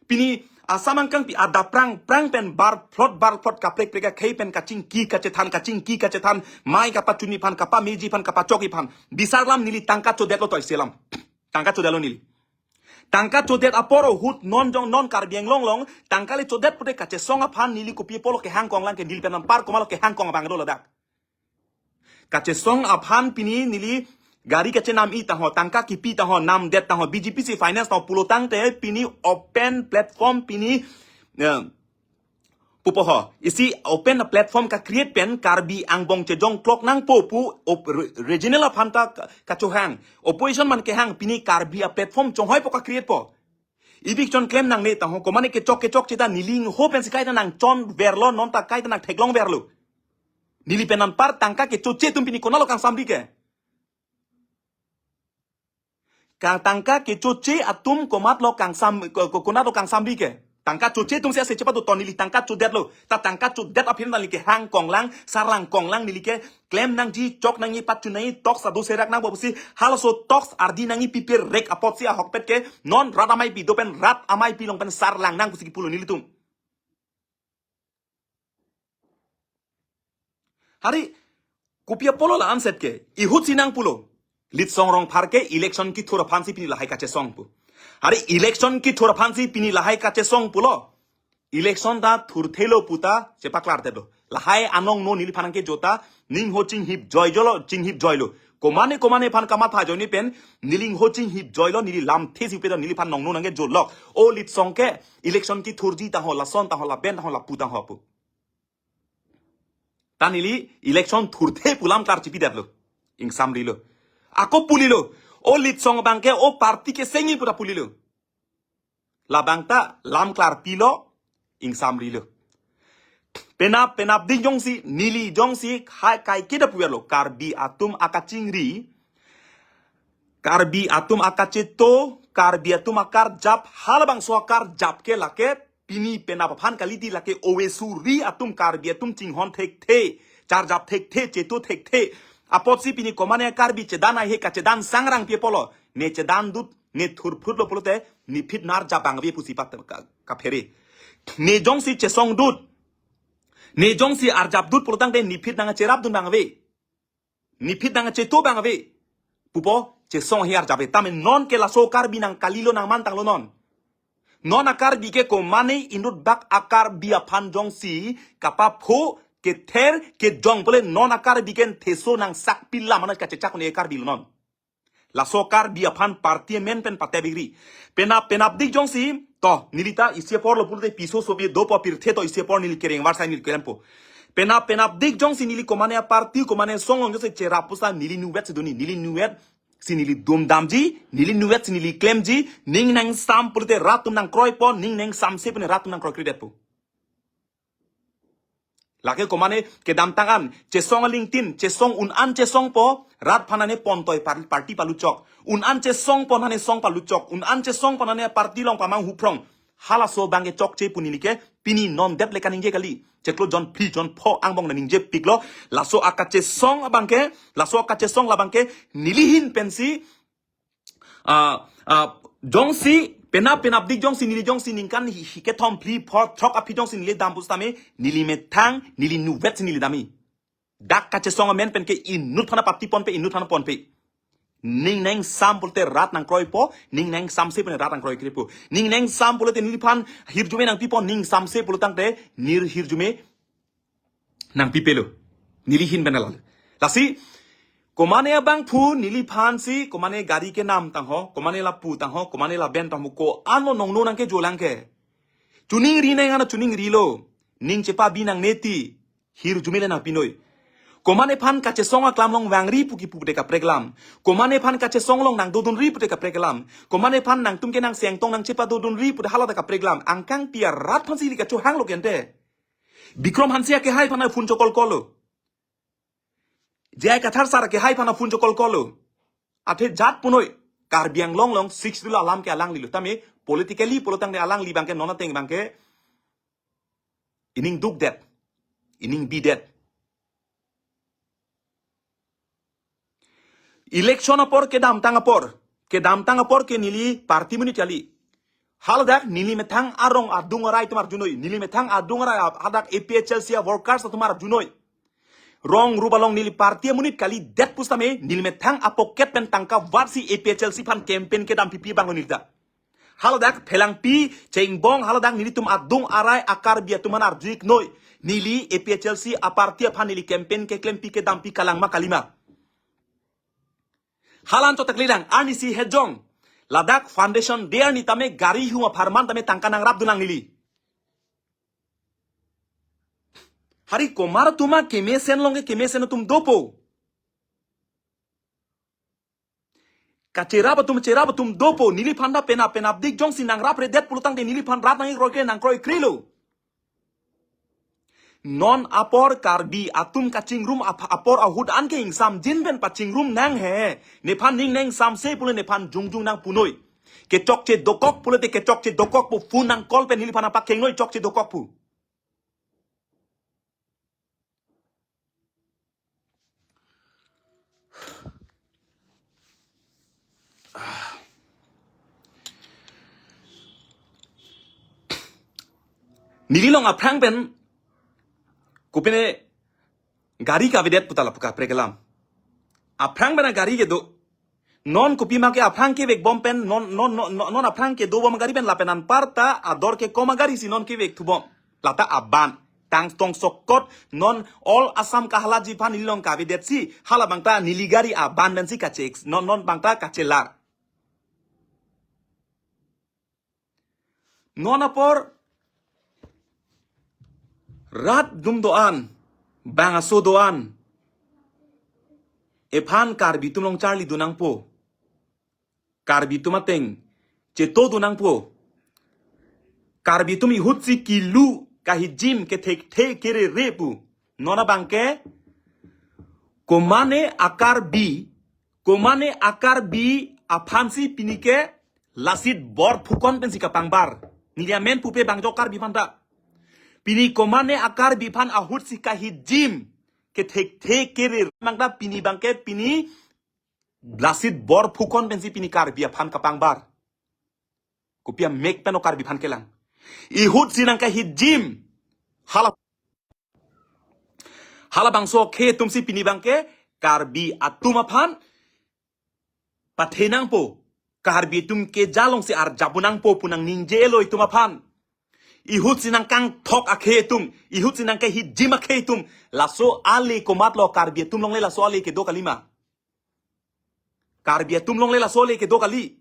Pini Assam angkang pi adap prang prang pen bar plot bar plot kaprek prek akhei pen kachingki kachethan kachingki kachethan mai kapachuni aphan kapameji aphan kapachoki aphan. Bisar lam neli tangka chodetlo toise lam. Tangka chodetlo neli. Tangka chodet apor ahut non jong non Karbi Anglong along tangka le chodet pute kachesong aphan neli kopi apotlo kehang konglang ke neli pen anpar komatlo kehang kong abang do ladak. Kachesong aphan pini neli gari kachenam-i tangho, tangka kipi tangho, namdet tangho, B J P si finance tangho pulo tangte pini open platform pini, eh, pupo ho. Isi open platform ka-create pen Karbi angbong chejong klok nangpo pu op-, re-, regional aphan ta ka-, kachohang. Opposition man kehang pini Karbi a-platform chonghoipo ka-create po. Eviction klem nangne tangho, komane kechok kechokche ta neli ingho pensi kaita nangchonverlo, non ta kaita nangtheklongverlo. Neli pen anpar tangka kechoche atum pini konatlo kangsamri ke. Ka tangka kechoche atum komatlo kangsam, ko-, ko-, konatlo kangsamri ke. Tangka choche atum si ase chepatu to neli tangka chodetlo. Ta tangka chodet aphi ta neli kehang konglang, sarlang konglang neli ke klem nangji, chok nangji, pachun nangji, tok sadu serak nangpo pusi, halaso tok ardi nangji pipe rek apotsi ahokpet ke, non rat ameipi do pen rat ameipi along pen sarlang nang pusi kipulo nelitum. Hari, kopi apotlo la-an set ke, ihutsi nangpulo. Litsong Rongphar ke election kethur aphansi pini lahai kachesong pu. Hari election kethur aphansi pini lahai kachesong pulo. Election ta thurthelo puta chepaklartelo. Lahai anong no neliphan nangkejo ta ningho chinghip joijolo, chinghip joilo. Komane komane aphan kamatha ajoine pen neli ingho chinghip joilo, neli lamthe si upedo neliphan nongno nangkejolok. O Litsong ke election kethurji tangho, lason tangho, laben tangho, lapu tangho pu. Ta neli election thurthe pu lam klar chipidetlo. Ingsamrilo. Ako pulilo. O Litsong abang ke o party kesengji puta pulilo. Labang ta lam klarpilo, ingsamrilo. Penap penapdik jongsi, neli jongsi, hai kaiketa puverlo, Karbi atum akachingri, Karbi atum akacheto, Karbi atum akarjap, halabangso akarjap ke lake, pini penap aphan kali ti lake ove suri atum Karbi atum chinghon thekthe, charjap thekthe, cheto thekthe. Apotsi pini komane Karbi chedan aihe kachedan sangrang pi apotlo, ne chedan dut, ne thurphutlo pulote, nephit narjap abang ave pusi pat ka, kaphere. Ne jongsi chesong dut, ne jongsi arjap dut pulotangte nephit nangcherapdun abang ave. Nephit nangcheto abang ave. Pupo, chesong hi arjap ave. Tame non ke laso Karbi nangkalilo nangmantanglo non. Non a-Karbi ke komane inut bak a-Karbi aphan jongsi kapapho kether kejong pule non a-Karbi ke theso nangsak pila mana kachechak ne Karbi lo non. Laso Karbi aphan party amen pen patebiri. Penap penapdik jongsi, to, neli ta isi aporlo pulote piso sobi dopo pirthe to isi apor neli kereng varsai neli kelempo. Penap penapdik jongsi neli komane a-party, komane asong along jongsi cherap pusa neli nuvet si duni, neli nuvet si neli dumdamji, neli nuvet si neli klemji, ning nangsam pulote rat atum nangkroipo, ning nangsamse pune rat atum nangkroikredetpo. Lake komane kedamtang an, chesong alingtin, chesong un-an chesongpo, rat aphan nane pontoi par-, party paluchok. Un-an chesongpo nane song paluchok. Un-an chesongpo nane party along pamang huphrong. Halaso abang ke chokche pu neli ke, pini non det le kaningje kali. Chiklo jon phli jon pho angbong nangningje piklo. Laso akachesong abang ke, laso akachesong labang ke, neli ahin pensi, ah, ah, jongsi, penap penapdik jongsi, neli jongsi ningkan hi, hi kethom phli pho throk aphi jongsi neli dam pusitame, neli methang, neli nuvet si neli damji. Dak kachesong amen pen ke inut aphan apapti ponpe, inut aphan ponpe. Ning nangsam pulote rat nangkroipo, ning nangsamse pune rat nangkroikrepo. Ning nangsam pulote neliphan hirjume nangpipo, ning samse pulotangte neli hirjume nangpipelo. Neli ahin pen lalo. Lasi, komane abangphu neliphan si, komane gari kenam tangho, komane lapu tangho, komane laben tangho, ko-an lo nongno nangkejolang ke. Chuningri nang ano chuningrilo. Ning chepabi nangne ti. Hirjume le nangpinoi. Komane aphan kachesong aklam along vangri pu kipu pute kaprek alam. Komane aphan kachesong along nangdodunri pute kaprek alam. Komane aphan nangtum ke nangsengtong nangchepadodunri pute hala ta kaprek alam. Angkang pi arat aphansi ili kachohanglo kente. Bikram Hanse akehai aphan phone chokolkollo. J I Kathar sir akehai aphan phone chokolkollo. athe jat punoi. Karbi Anglong along six Schedule alam ke alanglilo. Tame politically pulotangte alangli abangke non ateng abangke ining dukdet, ining bidet. Election apor kedamtang apor, kedamtang apor ke neli party amonit kali. Haladak neli methang arong adung arai atum arjunoi, neli methang adung arai hadak A P H L C a workers atum arjunoi. Rong rup along neli party amonit kalidet pusitame neli methang apocket pen tangka varsi A P H L C aphan campaign kedam pipi abang neli ta. Haladak phelangpi chengbong haladak nelitum adung arai a Karbi atum aphan arju-iknoi. Neli A P H L C a party aphan neli campaign keklempi kedampi kalang ma kalima. Hala-an chotak lilang, arnisi hejong. Ladak foundation day arni tame gari huma pharman tame tangka nangrapdun lang neli. Hari komat atum ma kemesen along ke kemesen atum dopo. Kacherap atum, cherap atum dopo, neliphan ta penap penapdik jongsi nangrapredet pulotangte neliphan rat nang-ikroikre nangkroikrelo. Non apor Karbi atum kachingrum ap-, apor ahut an ke ingsamjin pen pachingrum nang he. Nephan ning nang samse pule nephan jongjong nang punoi. Kechokche dokok pulote kechokche dokok pu, phone nang call pen neliphan apak kengnoi chokche dokok pu. Neli along aphrang pen kopine gari kavedet puta lapu kaprek alam. Aphrang pen gari kedo. Non kopima ke aphrang kevekbom pen non non non non non aphrang kedobom gari pen lapen anparta ador kekom agari si non kevekthubom. Lata aban tang tong sokot non all Assam kahalaji aphan neli along kavedetsi hala abangta neli gari aban pensi kachek non non abangta kachelar. Non apor rat atum do-an, bang aso do-an, ephan Karbi atum along charlidun nangpo. Karbi atum ateng chetodun nangpo. Karbi atum ihutsi kilu kahijim kethekthe kerere pu. Non abangke komane a Karbi, komane a Karbi aphansi pini ke Lasit Borphukan pensi kapangbar. Neli amen pupe bang jok Karbi aphan ta. Pini komane a Karbi aphan ahutsi kahijim kethekthe kerere abangta pini abangke pini Lasit Borphukan pensi pini Karbi aphan kapangbar. Kopi amek pen o Karbi aphan kelang. Ihutsi nangkahijim. Hala halabangso akhei atumsi pini abangke Karbi atum aphan pathe nangpo. Karbi atum keja alongsi arjapdun nangpo pu nangningjelo itum aphan. Ihutsi nangkangthok akhei atum, ihutsi nangkahijim akhei atum. Laso ale komatlo Karbi atum alongle laso ale kedo kalima. Karbi atum alongle laso ale kedo kali.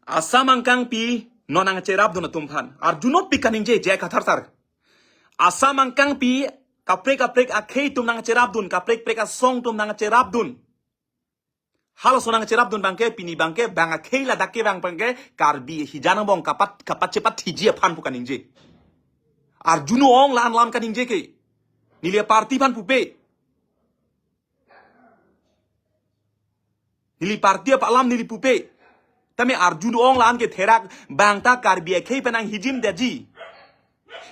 Assam angkangpi non nangcherapdun atum aphan. Arjunopik kaningje J I Kathar sir. Assam angkangpi kaprek kaprek akhei atum nangcherapdun, kaprek kaprek asong atum nangcherapdun. Halaso nangcherapdun abangke, pini abangke, bang akhei ladak kevang abangke, Karbi hijan angbong kapat, kapat chepat hiji aphan pu kaningje. Arjun-ong la-an lam kaningje ke. Neli party aphan pupe. Neli party apa alam neli pupe. Tame arjun-ong la-an ke therak bangta Karbi akhei pen nanghijimdetji.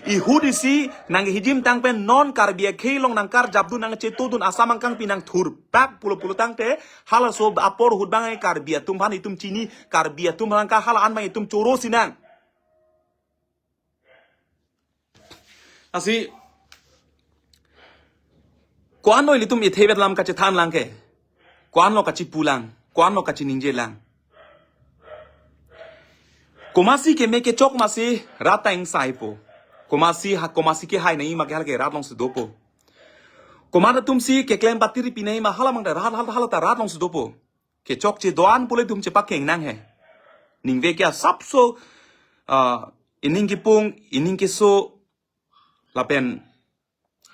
Ihut isi nanghijim tang pen non Karbi akhei along nangkarjapdun nangchetodun Assam angkangpi nangthurpak pulo pulotangte halaso apor ahut abang Karbi atum aphan itum chini Karbi atum aphan ka hala-an abang itum choro sinang. Lasi, ko-an lo ilitum ithevet lam kachethan lang ke? Ko-an lo kachipu lang? Ko-an lo kachiningje lang? Komatsi keme kechok masi rat ta ingsaipo. Komatsi ha komatsi kehai nangji ma ke hala ke rat alongsi dopo. Komat atumsi keklem patiri pi nangji ma hala abangta rat hala hala ta rat alongsi dopo. Kechokche do-an pule itum chepakeng nang he. Ningve ke asapso, ah, ining kipung, ining keso, lapen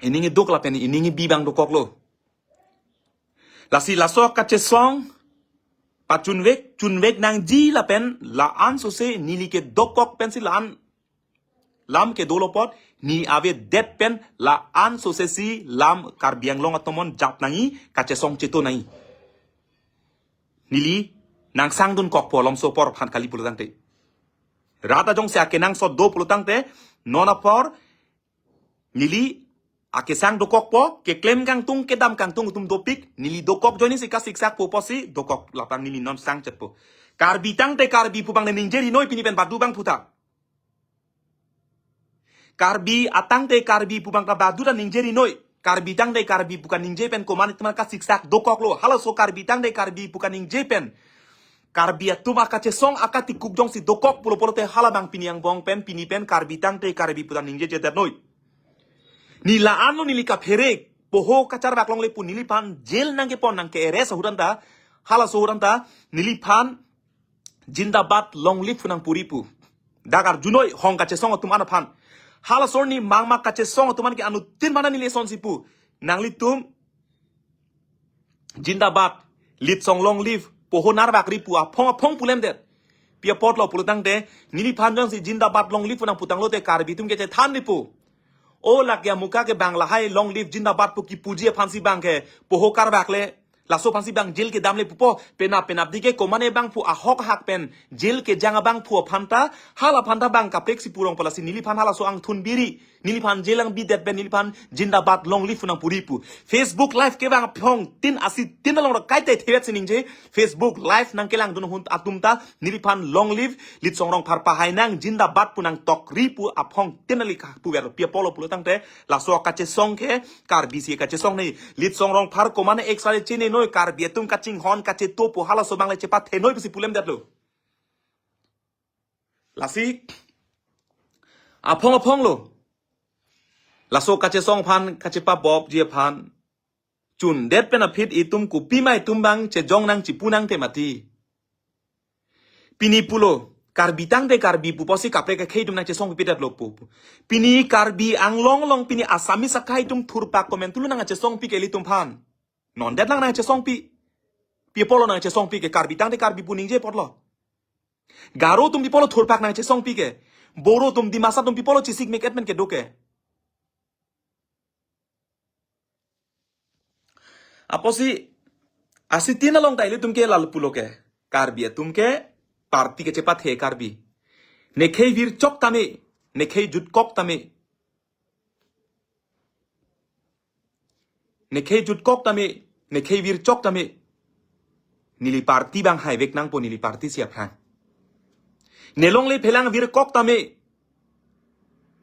ining iduk, lapen ining ibi abang dokoklo. Lasi laso kachesong, pachunvek, chunvek nangji lapen la-an sose neli kedokok pensi la-an lam kedo lo apot, ne avedet pen la-an sosesi lam Karbi Anglong atomon jap nangji, kachesong cheto nangji. Neli nangsangdun kokpo malomso apor aphan kali pulotangte. Rat ajongsi akenangsot do pulotangte, non apor neli akesang dokokpo, keklem kangtung, kedam kangtung atum dopik, neli dokok ajoine si kasiksak po pusi dokok, lapen neli non sangchetpo. Karbi tangte Karbi pu abang ne ningje ri noi pini pen badu abang puta. Karbi atangte Karbi pu abang ta badu ta ningje ri noi. Karbi tangte Karbi pu kaningje pen komat atum kasiksak dokok lo. Halaso Karbi tangte Karbi pu kaningje pen, Karbi atum akachesong akatikuk jongsi dokok pulo pulote hala abang pini angbong pen, pini pen Karbi tangte Karbi pu ta ningjejedet noi. Ne la-an lo neli kaphere, poho kacharvak longle pu neliphan jail nangkepon nangke-arrest ahut anta, halaso ahut anta neliphan Zindabad long live pu nangpu ri pu. Dak arjunoi hong kachesong atum an aphan. Halaso arni mangma kachesong atum an ke anuttin mana neli asonsi pu. Nanglitum Zindabad, Litsong long live, poho narvak ri pu aphong aphong pulemdet. Pi apotlo pulotangte, neliphan jongsi Zindabad long live pu nangputanglote Karbi atum ke chethan ri pu. O lake amuka ke bang lahai long live Zindabad pu kipuji aphansi bang ke poho karvak le, laso aphansi bang jail kedam le pupo, penap penapdi ke komane bangphu ahok ahak pen jail kejang abangphu aphan ta, hala aphan ta bang kaprek si purong palasi neliphan halaso angthun biri, neliphan jail nangbidet pen neliphan Zindabad long live pu nangpu ri pu. Facebook live ke bang aphong tin asi tin along ra kaite thewet si ningje, Facebook live nangkelangdun ahut atum ta neliphan long live Litsong Rongphar pahai nang Zindabad pu nangtok ri pu aphong tin ali kapuver lo. Pi apotlo pulotangte, laso kachesong ke Karbi si kachesong ne, Litsong Rongphar komane extra le chene noi, Karbi atum kachinghon kacheto pu halaso abang le chepathe noi pusi pulemdet lo. Lasi aphong aphong lo. Laso kachesong aphan kachepabopji aphan chundet pen aphi itum kopima itum bang chejong nang chipu nangte mati. Pini pulo, Karbi tangte Karbi pu pusi kaprek akhei atum nangchesong pipedet lo pu. Pini Karbi Anglong along pini Assamese akhei atum thurpak komantu lo nangchesongpi ke ilitum aphan. Non det lang nangchesongpi. Pi apotlo nangchesongpi ke Karbi tangte Karbi pu ningje apotlo. Garo atum pi apotlo thurpak nangchesongpi ke. Boro atum Dimasa atum pi apotlo chesik mek etmen kedo ke. Apotsi, asi tin along ta ilitum ke lalu pulo ke. Karbi atum ke party kechepathe Karbi. Ne khei virchok tame, ne khei jutkok tame. Ne khei jutkok tame, ne khei virchok tame. Neli party bang haivek nangpo neli party si aphrang. Ne longle phelang virkok tame.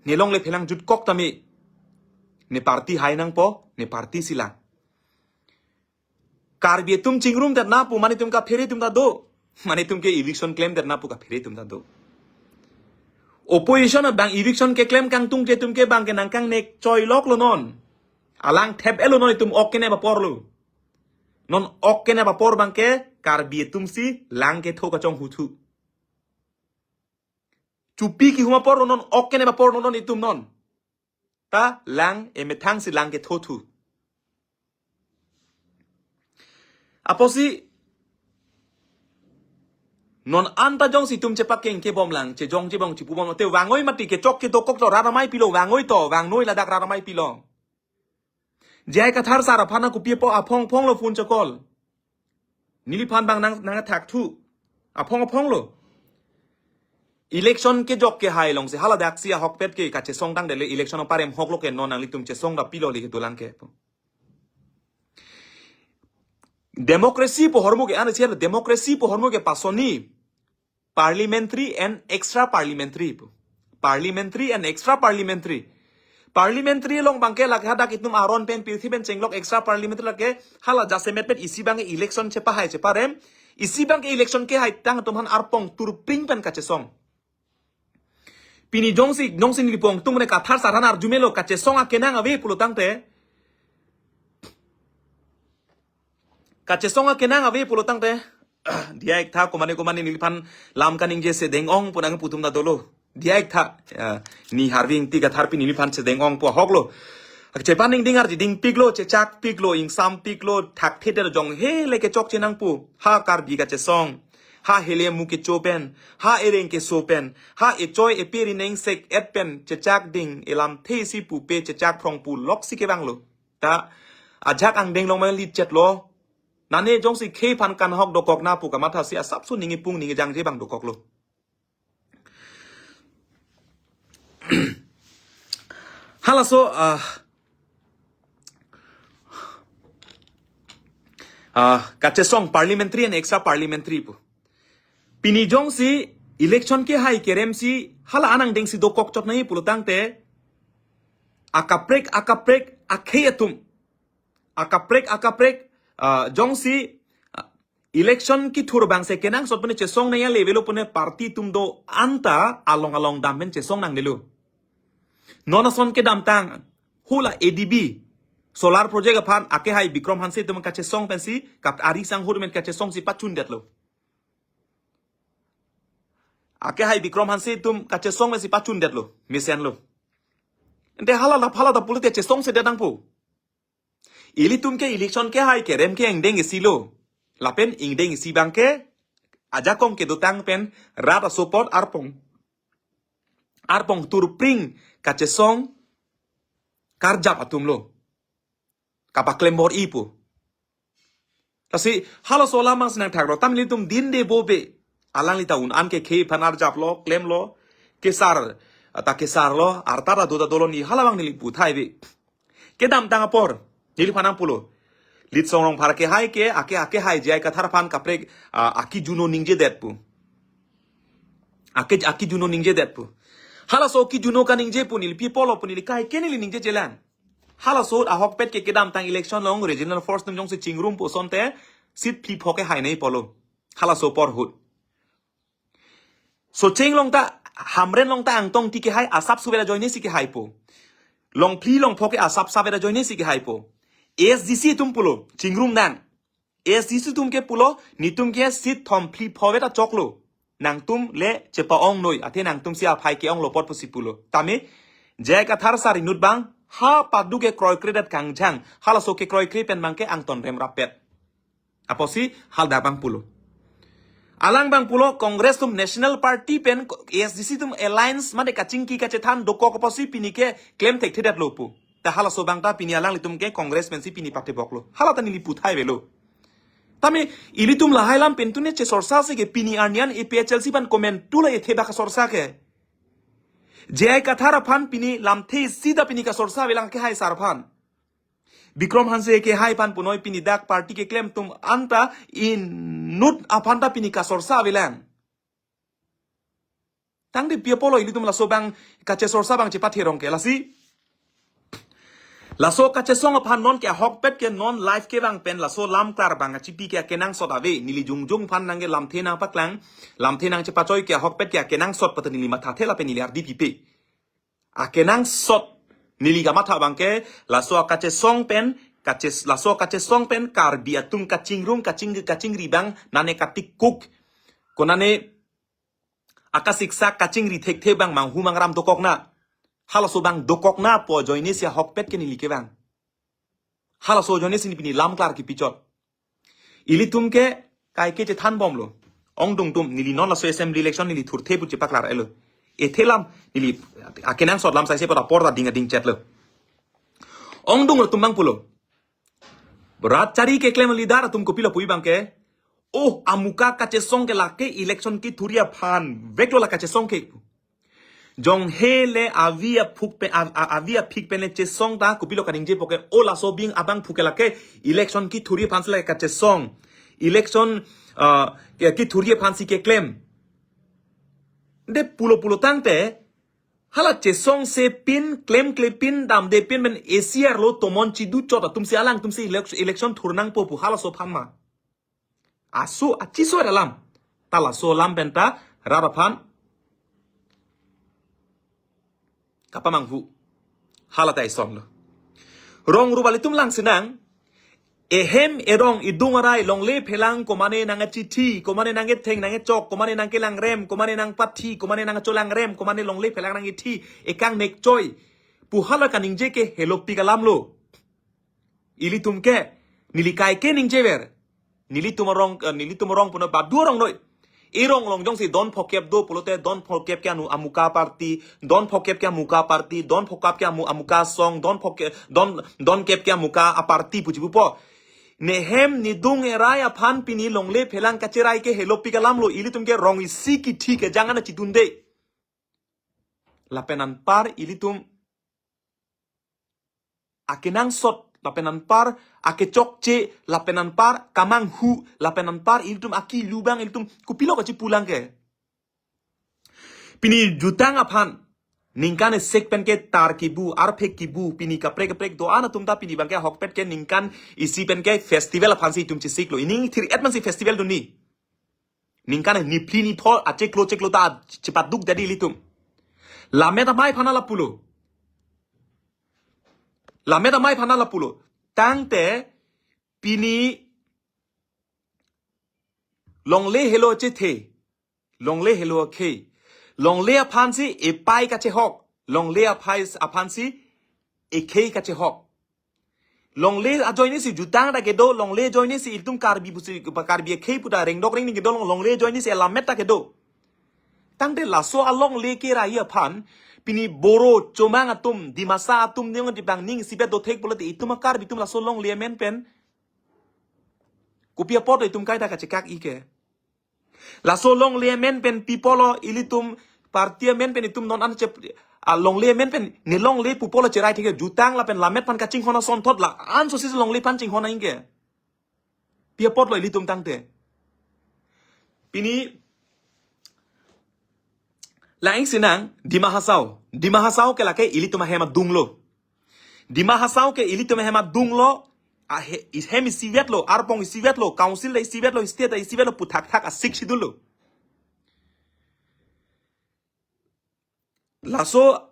Ne longle phelang jutkok tame. Ne party hai nangpo, ne party si lang. Karbi atum chingrumdet na pu mane itum kaphere atum ta do. Mane itum ke eviction klemdet na pu kaphere atum ta do. Opposition abang eviction keklem kangtungte itum ke bang ke nangkangnek choilok lo non. Alang thep-et lo non itum ok kenep apor lo. Non ok kenep apor bang ke Karbi atum si lang ketho kachonghuthu. Chupi kihum apor lo non, ok kenep apor lo non itum non. Ta lang emethang si lang kethothu. Apotsi non anta jongsi itum chepakengke bom lang, chejong chebong chipu bom te vangoi mati, kechok kedokok to rat amei pilo, vangoi to, vangnoi ladak rat amei pilo. J I Kathar sir aphan kopi apo aphong aphong lo phone chokol. Neliphan bang nang nangthakthu. Aphong aphong lo. Election kejok kehai alongsi haladak si ahokpet ke kachesong tangdet le election parem hok lo ke non nanglitum chesong da pilo le ketulang ke. Democracy pu ahormu ke, ano siya democracy pu ahormu ke pasoni. Parliamentary and extra parliamentary pu. Parliamentary and extra parliamentary. Parliamentary along bang ke lake hadak itum aron pen pirthi pen chenglok, extra parliamentary lake hala jasemet pen isi bang ke election chepahai cheparem. Isi bang ke election kehai tang atum aphan arpong turpring pen kachesong. Pini jongsi, jongsi nelipong tung ne Kathar sir aphan arjumelo kachesong akenang ave pulo tangte. Kachesong akenang ave pulo tangte. Diya iktha komane komane neliphan lam kaningje sedeng ong pu nangpu atum ta dolo. Diya iktha, eh, ne Harvey Ingti Kathar pi neliphan sedeng ong pu ahok lo. Chepaningding arjiding piklo, chechak piklo, ingsam piklo, thakthedet jong he le kechokche nangpu. Ha Karbi kachesong. Ha hele mu kecho pen, ha ereng keso pen, ha echoi epe ri nengsek et pen chechak ding, elamthe isi pupe chechak phrong pu loksi kevanglo. Ta ajak angdeng long ma lit chetlo. Nane jongsi khei aphan kanhok dokok na pu kamathasi asapso ning ipung ning ijangje abang dokoklo. Halaso, ah, ah, kachesong parliamentary and extra parliamentary pu. Pini jongsi election kehai keremsi hala anang dengsi dokok chot nai pulo tangte, akaprek akaprek akhei atum, akaprek akaprek, ah, jongsi, ah, election kethur abangsi kenangsot pune chesong nangji level pune party atum do-an ta along along dam pen chesong nangdelo. Non ason kedamtang hula A D B solar project aphan akehai Bikram Hanse atum kachesong pensi kap ari sang hur men kachesongsi pachundetlo. Akehai Bikram Hanse atum kachesong pensi pachundetlo, mesenlo. Ante hala la phala ta pulote chesongse det nangpo. Ilitum ke election kehai kerem ke ingdeng isi lo. Lapen ingdeng isi abang ke ajakong kedotang pen rat asopot arpong, arpong turpring kachesong karjap atum lo. Kapaklem bor-i pu. Lasi halaso alam abangsi nangthaklo. Tam ilitum dinde bobe. Alangli ta un-an ke khei aphan arjaplo, klemlo, kesar, ta kesarlo, arta ta do ta dolo, ne hala abang neli puthai ave. Kedamtang apor, neliphan nangpulo. Litsong Rongphar kehai ke, ake, akehai J I Kathar aphan kaprek, ah, akijuno ningjedet pu. Ake, akijuno ningjedet pu. Halaso kijuno kaningje pu neli pi apotlo pu neli kaike neli ningjejelang. Halaso ahokpet ke kedamtang election along regional force atum jongsi chingrum pu asonte seat phli pho kehai nangji apotlo. Halaso apor ahut. Socheng along ta, Hamren along ta Angtong Engti kehai asap suvel ajoine si kehaipo. Longphli Longpho ke asap suvel ajoine si kehaipo. A S D C atum pulo, chingrum nang. A S D C atum ke pulo, netum ke seat thom phli pho ave ta choklo. Nangtum le chepa-ongnoi, athe nangtumsi aphai ke-onglo apot pusi pulo. Tame, J I Kathar sar inut abang, ha padu kekroikredet kangjang, halaso kekroikre pen abang ke angton rem rapet. Apotsi hadak abang pulo. Alang abang pulo Congress atum National Party pen A S D C atum alliance mane kachingki kachethan dokok apotsi pini ke klem thekthedetlo pu. Ta halaso abang ta pini alanglitum ke Congress pensi pini patheboklo. Hala ta neli puthai avelo. Tame ilitum lahai alam pen tune chesorsa si ke pini arni an A P H L C aphan komantu la ethe bak kasorsa ke. J I Kathar aphan pini lamthe isi ta pini kasorsa avelang kehai sar aphan. Bikram Hanse kehai aphan punoi pini dak party keklem atum anta inut aphan ta pini kasorsa avelang. Tangte pi apotlo ilitum laso abang kachesorsa abang chepatherong ke lasi. Laso kachesong aphan non ke ahokpet ke non live kevang pen laso lam klar abang kachipi ke akenangsot ave neli jongjong aphan nangke lamthe nangpaklang, lamthe nangchepachoi ke ahokpet ke akenangsot pu ta neli mathathe lapen neli ardi pipe. Akenangsot neli kamatha abang ke laso akachesong pen, kaches-, laso akachesong pen Karbi atum kachingrum, kaching-, kachingri abang nane katikuk. Konane akasiksak kachingri thekthe abang manghu mangram dokokna. Halaso abang dokokna pu ajoine si ahokpet ke neli kevang. Halaso ajoine si neli pini lam klar kipichot. Ilitum ke kaike chethanbomlo. Ongdung atum neli non laso assembly election neli thurthe pu chepaklar avelo. Ethe alam neli akenangsot lam saise pada apor ta ding ading chetlo. Ongdung atum abang pulo. Rat chari keklem leader atum kopilo pu abang ke. Oh, amuka kachesong ke lake election kethurji aphan veklo la kachesong ke. Jong hele avi aphuk pen, a-, a-, avi aphik pen le chesong ta kopilo kaningjepo ke, oh, laso abang abang phuk ke lake election kethurji aphan si lake kachesong. Election, ah, ke-, kethurji aphan si keklem. De pulo pulo tangte, hala chesongse pin, klemkle pin, damde pin pen A C R lo tomon chidu chot atum si alangtum si elec-, election thur nangpo pu halaso aphan ma. Aso achiso alam. Ta laso alam pen ta rat aphan kapamanghu. Hala ta isonlo. Rong rup alitum langsinang. Ehem erong idung arai longle phelang komane nangchithi, komane nangketheng nangkechok, komane nangkelangrem, komane nangpathi, komane nangcholangrem, komane longle phelang nangkethi, ekang nekchoi. Pu hala kaningje ke helopik alam lo. Ilitum ke, neli kaike ningjever. Nelitum arong, eh, nelitum arong punoi badu arong noi. Erong along jongsi don phokep do pulote don phokep ke anu amuka party, don phokep ke amuka party, don phokep ke amu amuka song, don phokep don don kep ke amuka a party puji pupo. Nehem nedung erai aphan pini longle phelang kacherai ke helo pik alam lo, ilitum ke rong isi kithi kejang an chidunde. Lapen anpar ilitum akenangsot, lapen anpar akechokche, lapen anpar kamanghu, lapen anpar ilitum akilu abang ilitum kopilo kachipulang ke. Pini jutang aphan ningkan esek pen ke tar kibu, arphek kibu, pini kaprek kaprek do-an atum ta pini abang ke ahokpet ke ningkan isi pen ke festival aphansi itum chesik lo. Ining thir-et mansi festival dunji. Ningkan niphli nipho achiklo chiklo ta chepaduk jadi ilitum. Lammet amei aphan lapulo. Lammet amei aphan lapulo. Tangte pini longle helo chethe. Longle helo akhei. Longle aphansi epai kachehok. Longle aphai aphansi ekhei kachehok. Longle ajoinesi jutang ta kedo, longle ajoinesi itum Karbi pusi, Karbi akhei pu ta rengdok rengni kedo, long- longle ajoinesi lammet ta kedo. Tangte laso alongle kerai aphan, pini Boro, Chomang atum, Dimasa atum, niong di bang ning isivet dothek pulote itum a Karbi atum laso longle amen pen kopi apot itum kaita kachekak-i ke. Laso longle amen pen pi apotlo ilitum party amen pen itum non an chep, a longle amen pen ne longle pu apotlo cherai thek ke, jutang lapen lammet aphan kachinghon asonthot la-an sosi longle aphan chinghon aing ke. Pi apotlo ilitum tangte. Pini la-ing sinang Dima Hasao. Dima Hasao ke lake ilitum ahem adung lo. Dima Hasao ke ilitum ahem adung lo, ahe-, hem isivet lo, arpong isivet lo, council ta isivet lo, state ta isivet lo, puthak thak a-Sixth Schedule lo. Laso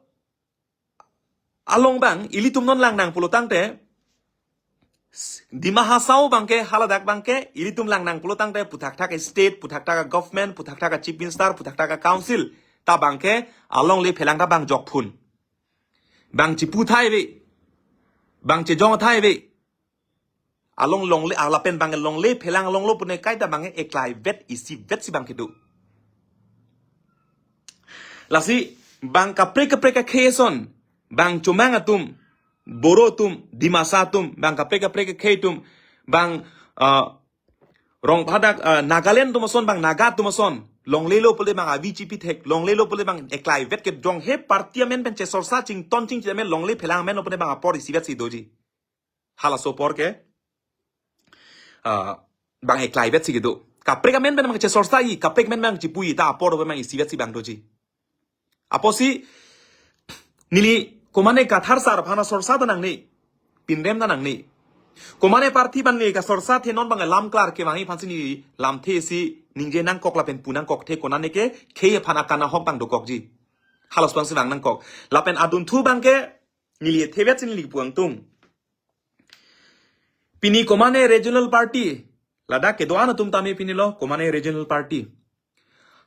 along abang ilitum non langnang pulo tangte, Dima Hasao abang ke haladak abang ke ilitum langnang pulo tangte puthak thak a-state, puthak thak a-government, puthak thak a-chief minister, puthak thak a-council ta abang ke alongle phelang ta bang jokphun. Bang chipu thai ave. Bang chejong thai ave. Along longle, alapen bang longle phelang along lo pune kaita bang eklaivet isivetsi bang kedo. Lasi bang kaprek kaprek akhei ason, bang Chomang atum, Boro atum, Dimasa atum, bang kaprek kaprek akhei atum, bang, ah, rong phadak, ah, Nagaland atum ason, bang Naga atum ason, longle lo pule bang avi chipi thek, longle lo pule bang eklaivet ke jong he party amen pen chesorsa chington chingchi amen longle phelang amen lo pune bang apor isivetsi doji. Halaso apor ke, ah, bang eklaivetsi kedo. Kaprek amen pen bang chesorsa-i, kaprek amen bang chipu-i ta apor bang isivetsi bang doji. Apotsi neli komane Kathar sar aphan asorsa ta nangne, pinrem ta nangne. Komane party aphan ne kasorsa the non bang lam klar kevangji aphansi neli lamthe si ningje nangkok lapen pu nangkok the konane ke khei aphan akan ahok bang dokokji. Halaso abangsi bang nangkok. Lapen adunthu abang ke neli thevetsi neli pu angtung. Pini komane regional party, ladak kedo-an atum tame pini lo, komane regional party.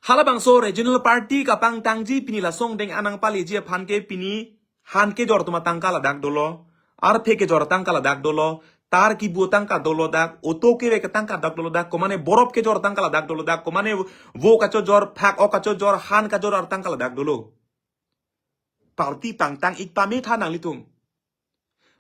Halabangso regional party kapangtangji pini lasong deng anang paleji aphan ke pini han kejor atum atangka ladak dolo, arphe kejor atangka ladak dolo, tar kibu atangka dolo dak, auto kevek atangka dak dolo dak, komane borop kejor atangka ladak dolo dak, komane vo kachojor, phak ok kachojor, han kajor atangka ladak dolo. Party pangtang-ik pame tha nanglitum.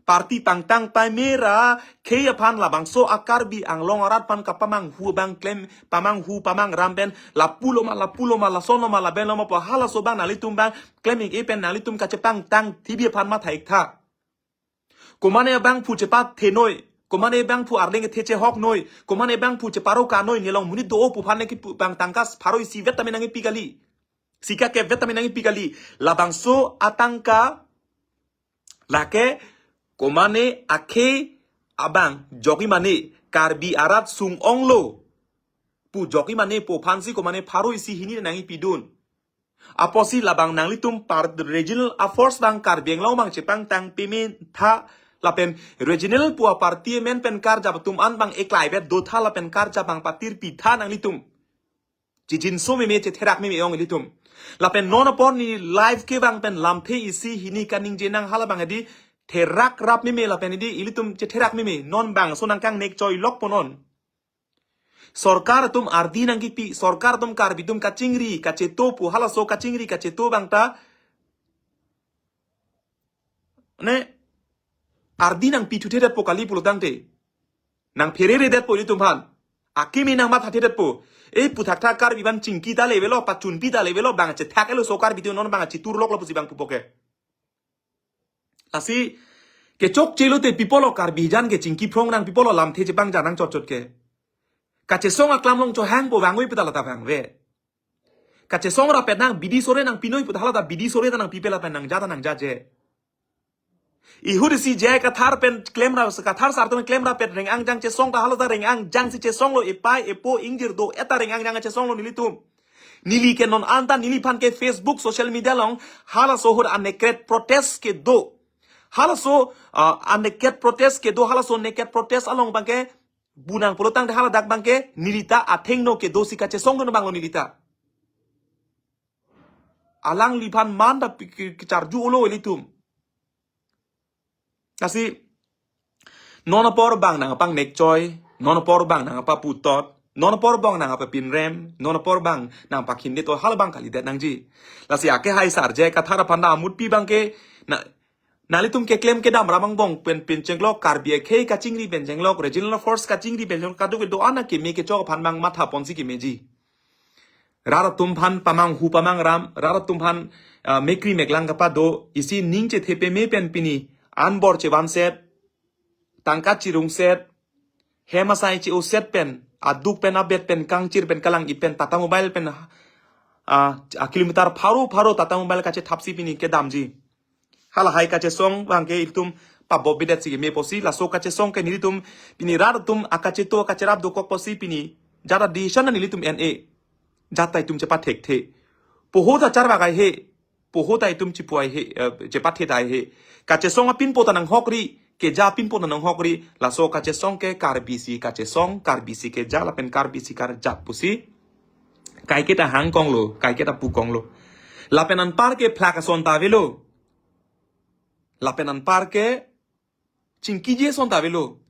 Party pangtang pame ra khei aphan labangso a Karbi Anglong arat aphan kapamanghu abang klem, pamanghu pamangram pen lapulo ma, lapulo ma, lason lo ma, laben lo ma pu halaso abang nanglitum abang klem-ik-e pen nanglitum kachepangtang thibi aphan matha-ik tha. Komane abangphu chepathe noi, komane abangphu arleng kethe chehok noi, komane abangphu cheparoka noi, nelong monit do-o pu aphan ne kipangtangka pharo isivet tame nangkipi kali. Sika kepvet tame nangkipi kali. Labangso atangka lake komane akhei abang jokji mane, Karbi arat sung-ong lo pu jokji mane pu aphansi komane pharo isi hini nangkipidun. Apotsi labang nanglitum part regional a force abang Karbi Anglong abang chepangtang pame tha lapen regional pu a party amen pen karjap atum an abang eklaivet do tha lapen karjap abang patirpi tha nanglitum. Chijinso meme, chetherak meme ong ilitum. Lapen non apor ne live kevang pen lamthe isi hini kaningje nang halabang hedi therak rap meme lapen hedi ilitum chetherak meme non bangso nangkangnek choi lok ponon. Sorkar atum ardi nangkipi, sorkar atum Karbi atum kachingri kacheto pu, halaso kachingri kacheto abang ta, ne, ardi nangpi thuthedetpo kali pulotangte. Nangpheredetpo ilitum aphan. Akimi nangmathathedetpo. Ei puthakthak Karbi aphan chingki ta le avelo, pachunpi ta le avelo, bang chethak elo so Karbi atum non bang chitur loklo pusi bang pupo ke. Lasi kechokche lote pi apotlo Karbi jan ke chingki phrong nang, pi apotlo lamthe chepangja nang chotchot ke. Kachesong aklam along chohangpo, vangve pu ta lata vangve. Kachesong rapet nang bidi sore nangpinoi pu ta hala ta bidi sore ta nangpipe lapen nangja ta nangjaje. Ihut isi J I Kathar pen klem ra, Kathar sar atum klem rapet reng angjang chesong ta hala ta reng angjang si chesonglo, epei epo ingjir do-et ta reng angjang chesonglo nelitum. Neli ke non anta neliphan ke Facebook social media along halaso ahut a-naked protest kedo. Halaso, ah, a-naked protest kedo, halaso naked protest along abang ke bu nang pulotangte haladak abang ke neli ta athengno kedo si kachesongdun abanglo neli ta. Alangliphan man ta pi-, ki-, kecharju olo ilitum. Lasi non apor bang nangpangnekchoi, non apor bang nangpaputot, non apor bang nangpapinrem, non apor bang nangpakhindeto, hala abang kalidet nangji. Lasi akehai sar J I Kathar aphan ta amutpi abang ke, na, nanglitum keklem kedam ra angbong pen pinchenglo, Karbi akhei kachingri pen chenglok, regional force kachingri pen chenglok, kadokave do-an akeme kechok aphan abang mathaponsi kemeji. Rat atum aphan pamanghu pamangram, rat atum aphan, ah, mekri meklang kapado, isi ning chethe peme pen pini anbor chevanset, tangka chirungset, hem asai che-oset pen, aduk pen abet pen kangchir pen kalang-i pen Tata Mobile pen, ah, a-kilometer pharo pharo Tata Mobile kachethapsi pini kedamji. Halahai kachesong abang ke ilitum pabobbidet si keme apotsi, laso kachesong ke nelitum pini rat atum akacheto akacherap dokok apotsi pini jat a-decision nelitum en-e. Jat ta itum chepathekthe. Poho ta charvak ai he. Poho ta itum chipu ai he, eh, chepathe ai he. Kachesong apinpo ta nanghokri, keja apinpo ta nanghokri, laso kachesong ke Karbi si kachesong, Karbi si keja lapen Karbi si karjap pusi kaiketa hangkonglo, kaiketa pukonglo. Lapen anpar ke phlak ason ta avelo. Lapen anpar ke chingkiji ason ta avelo.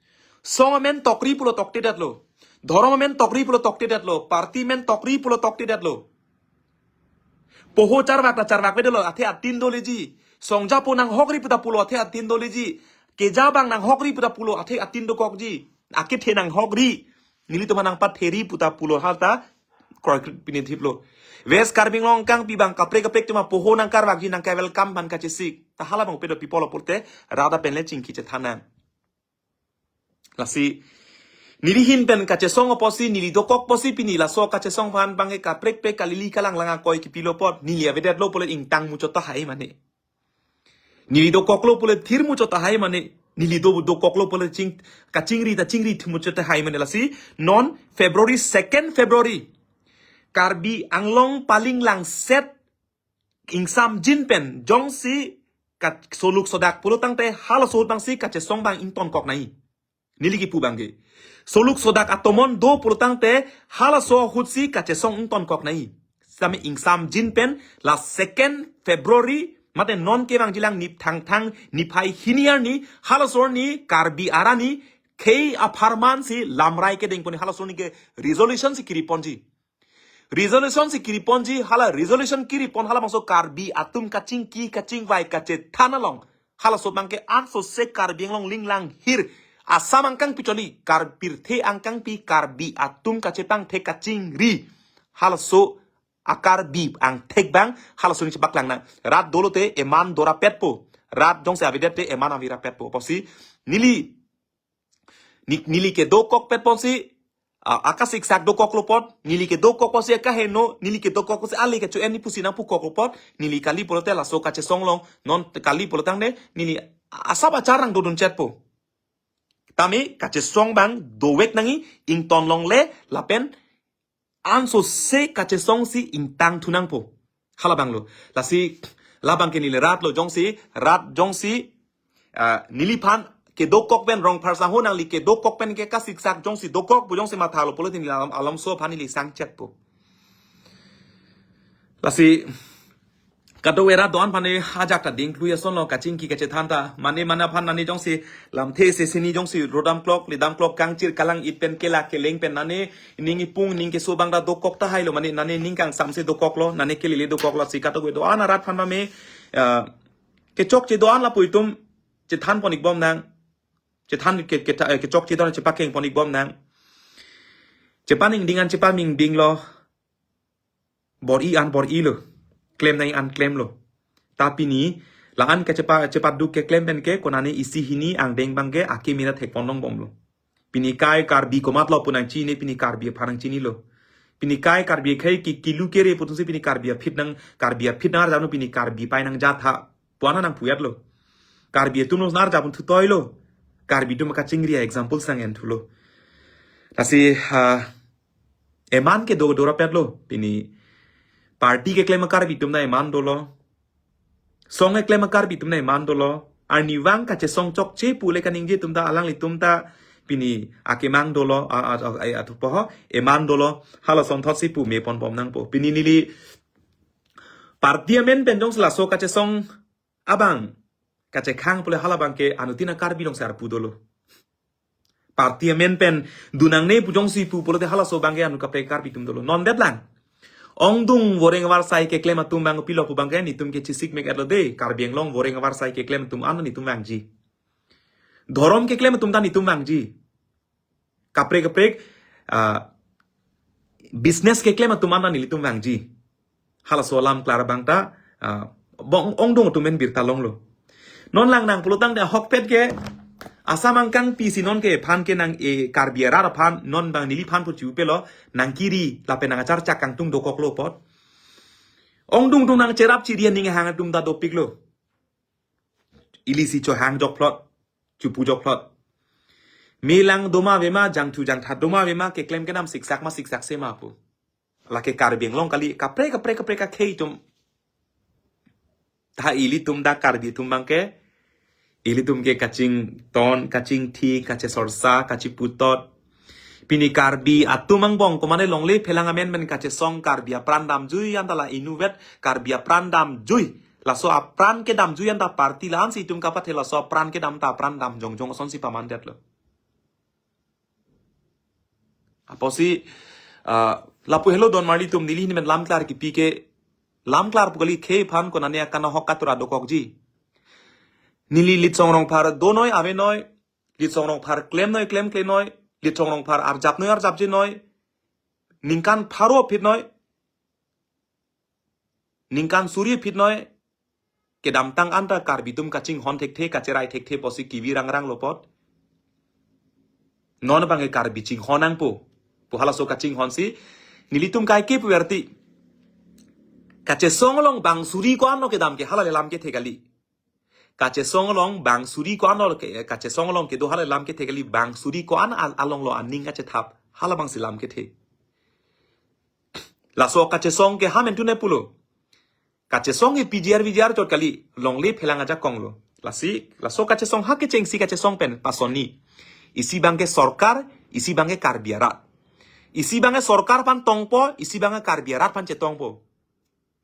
Song amen tokri pulo toktedetlo. Dhorom amen tokri pulo toktedetlo. Party amen tokri pulo toktedetlo. Poho charvak ta charvakvedetlo, athe atin doleji. Songjapo nanghokri pu ta pulo, athe atin doleji. Keja abang nanghokri pu ta pulo, athe atin dokokji. Akethe nanghokri. Nelitum aphan nangpatheri pu ta pulo, hala ta kroikre pini thiplo. West Karbi Anglong angkangpi abang kaprek kaprek atum apoho nangkarvakji, nangke-welcome aphan kachesik. Ta hala abang pedo pi apotlo pulote, rat apen le chingki chethan nang. Lasi neli ahin pen kachesong apotsi, neli dokok apotsi pini laso kachesong aphan abang ke kaprek prek kalili kalanglang akoi kipilo apot, neli avedetlo pule ingtang muchot tahai mane. Neli dokoklo pule thir muchot tahai mane. Neli do dokoklo pule ching, kachingri ta chingri thir muchot tahai mane. Lasi non February, second February, Karbi Anglong paling langset ingsamjin pen jongsi kat soluk sodak pulotangte halaso ahut abangsi kachesong abang ingtonkok nai. Neli kipu abang ke. Soluk sodak atomon do pulotangte halaso ahutsi kachesong ingtonkok nai. Sitame ingsamjin pen la second February, mate non kevangjilang nip thangthang niphai hini arni, halaso arni Karbi arni khei apharman si lamrai kedengpon, halaso arni ke resolution si kiriponji. Resolution si kiriponji, hala resolution kiripon halabangso Karbi atum kachingki kachingvai kachethan along. Halaso abang ke ansose Karbi Anglong linglang hir. Assam angkangpi choli, Kar-, pirthe angkangpi Karbi atum kachepangthek kachingri. Halaso a-Karbi angthek abang, halaso arni chepaklang nang. Rat dolote eman dorapetpo. Rat jongsi avedet te eman avirapetpo. Apotsi neli, ni-, neli kedokokpet ponsi, a, akasiksak dokoklo apot, neli kedokok apotsi akaheno, neli kedokok apotsi ale kecho-en ni pusi nangpukoklo apot, neli kali pulote laso kachesong along, non kali pulotangte, neli asap achar nangdodun chetpo. Tame kachesong abang dovek nangji, ington longle, lapen ansose kachesong si ingtang thu nangpo. Halabanglo. Lasi, labang ke neli rat lo jongsi, rat jongsi, ah, neliphan kedokok pen, Rongphar sangho nangli kedokok pen ke kasiksak jongsi dokok pu jongsi mathalo pulote neli alam, alamso aphan neli sangchetpo. Lasi, Kadokave rat do-an aphan ne ajak ta dingklui asonlo, kachingki kachethan ta. Mane mane aphan nane jongsi lamthe isi sini jongsi rodam klok, ledam klok, kangchir kalang-it pen, kelak keleng pen nane ning ipung ning keso abang ta dokok tahailo, mane nane ning kangsamse dokoklo, nane kelele dokoklo, si kadokave do-an arat aphan ba me, ah, kechokche do-an lapu itum chethanpon-ik bomnang. Chethan ke, ke, eh, kechokche do-an chepakengpon-ik bomnang. Chepaningding an chepaningdinglo. Bor-i an bor-ilo. Klem nangji an klemlo. Ta pini la-an kachepa, chepaduk keklem pen ke konane isi hini angdeng abang ke akimi ra thekpon longbomlo. Pini kai Karbi komatlo pu nangchini, pini Karbi aphan nangchinilo. Pini kai Karbi akhei ke kilu kere puthot si pini Karbi aphi nang, Karbi aphi nang arjapnoi, pini Karbi pai nangjat ha pu an nangpu-etlo. Karbi atum lo nar japun thutoilo. Karbi atum kachingri a-example sang en thulo. Lasi, ha, eman kedo do rapetlo. Pini party keklem a-Karbi atum ta eman dolo. Song keklem a-Karbi atum ta eman dolo. Arnivang kachesong chokche pule kaningje atum ta, alanglitum ta pini akemang dolo, a, a, a, a, athupo ho, eman dolo. Halason thot si pu mepon bomnangpo. Pini neli party amen pen jongsi laso kachesong abang kachekhang pule hala abang ke anuttin a-Karbi alongsi arpu dolo. Party amen pen dun nangne pu jongsi pu pulote halaso abang ke anut kaprek Karbi atum dolo. Non det lang. Ongdung voreng avarsai keklem atum abang pilo pu abang ke nelitum ke chesik mek-etlo de. Karbi Anglong voreng avarsai keklem atum an nelitum vangji. Dhorom keklem atum ta nelitum vangji. Kaprek kaprek, ah, business keklem atum an nelitum vangji. Halaso alam klar abang ta, ah, bong ongdung atum men birta longlo. Non lang nang pulotangte ahokpet ke asam angkang pisi non ke aphan ke nang e Karbi arat aphan non abang neliphan pu chupelo, nang kiri lapen nang acharchak kangtung dokoklo apot. Ongdung dung nang cherap chiri aning hang atum ta dopiklo. Ilisi chohang jokphlot, chupu jokphlot. Melang doma avema, jangthu jangthat doma avema, keklem kedam siksak ma siksak se ma pu. Lake Karbi Anglong kali, kaprek kaprek kaprek akhei atum. Ta ilitum dak Karbi atum abang ke, ilitum ke kachington, kachingthi, kachesorsa, kacheputot. Pini Karbi atum angbong komane longle phelang amen pen kachesong Karbi apran damjui anta la inutvet Karbi apran damjui. Laso apran kedamjui anta party la-an si itum kapathe, laso apran kedam ta apran dam jongjong asonsi pamandetlo. Apotsi, ah, lapu helo don marli atum, neli hini men lam klar kipi ke, lam klar pu kali, khei aphan konane akana hok katura dokokji. Neli Litsong Rongphar donoi avenoi, Litsong Rongphar klemnoi klemklenoi, Litsong Rongphar arjapnoi arjapjenoi, ningkan pharo phitnoi, ningkan suri phitnoi, kedamtang anta Karbi atum kachinghon thekthe, kacherai thekthe pusi kivi rangranglo apot. Non abang ke Karbi chinghon nangpo pu halaso kachinghon si nelitum kaike puverti. Kachesong along bang suri ko-anlo kedam ke hala le lam kethe kali. Kachesong along bang suri ko-anlo ke, kachesong along kedo hala le lam kethe kali, bang suri ko-an al-, alonglo aning kachethap, hala abang si lam kethe. Laso kachesong ke ha men tune pulo. Kachesong ke P G R V G R chot kali, longle phelang ajakonglo. Lasi, laso kachesong ha kechengsi kachesong pen pasonni. Isi abang ke sorkar, isi abang ke Karbi arat. Isi abang ke sorkar aphan tongpo, isi abang ke Karbi arat aphan chetongpo.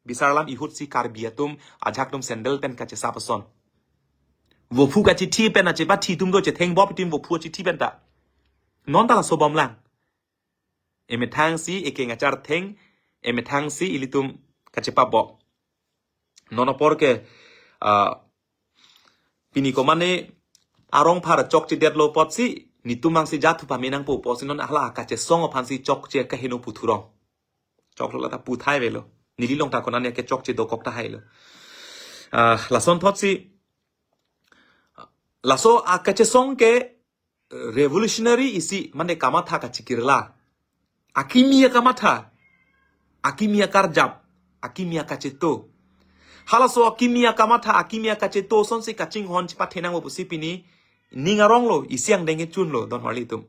Bisar alam ihut si Karbi atum, ajak atum sandal pen kachesap ason. Vophu kachithi pen achepathi atum do, chetheng bop atum vophu achithi pen ta. Non ta laso bomlang. Emethang si ekeng achar theng, emethang si ilitum kachepabok. Non apor ke, ah, pini komane arong phar chokchedetlo apotsi, nelitum abang si jathu pamenangpo apotsi non hala kachesong aphan si chokche kaheno puthurong. Choklo lata puthai avelo. Neli along ta konane kechokche dokok tahailo. Ah, lason thotsi, laso akachesong ke revolutionary isi mane kamatha kachikirla. Akimi akamatha, akimi akarjap, akimi akacheto. Halaso akimi akamatha, akimi akacheto asonsi kachinghon chepathenangpo pusi pini ning aronglo, isi angdeng kechunlo, don marli atum.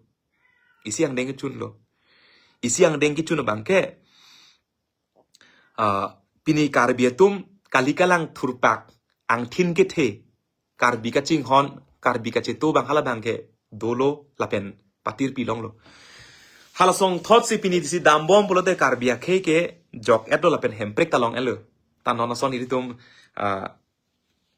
Isi angdeng kechunlo. Isi angdeng kechun abang ke, ah, pini Karbi atum kali kalang thurpak, angthin kethe, Karbi kachinghon, Karbi kacheto abang hala abang ke dolo lapen patirpi longlo. Halason thotsi pini disi dambom pulote Karbi akhei ke jok-etlo lapen hemprek ta long-etlo. Ta non ason ilitum, ah,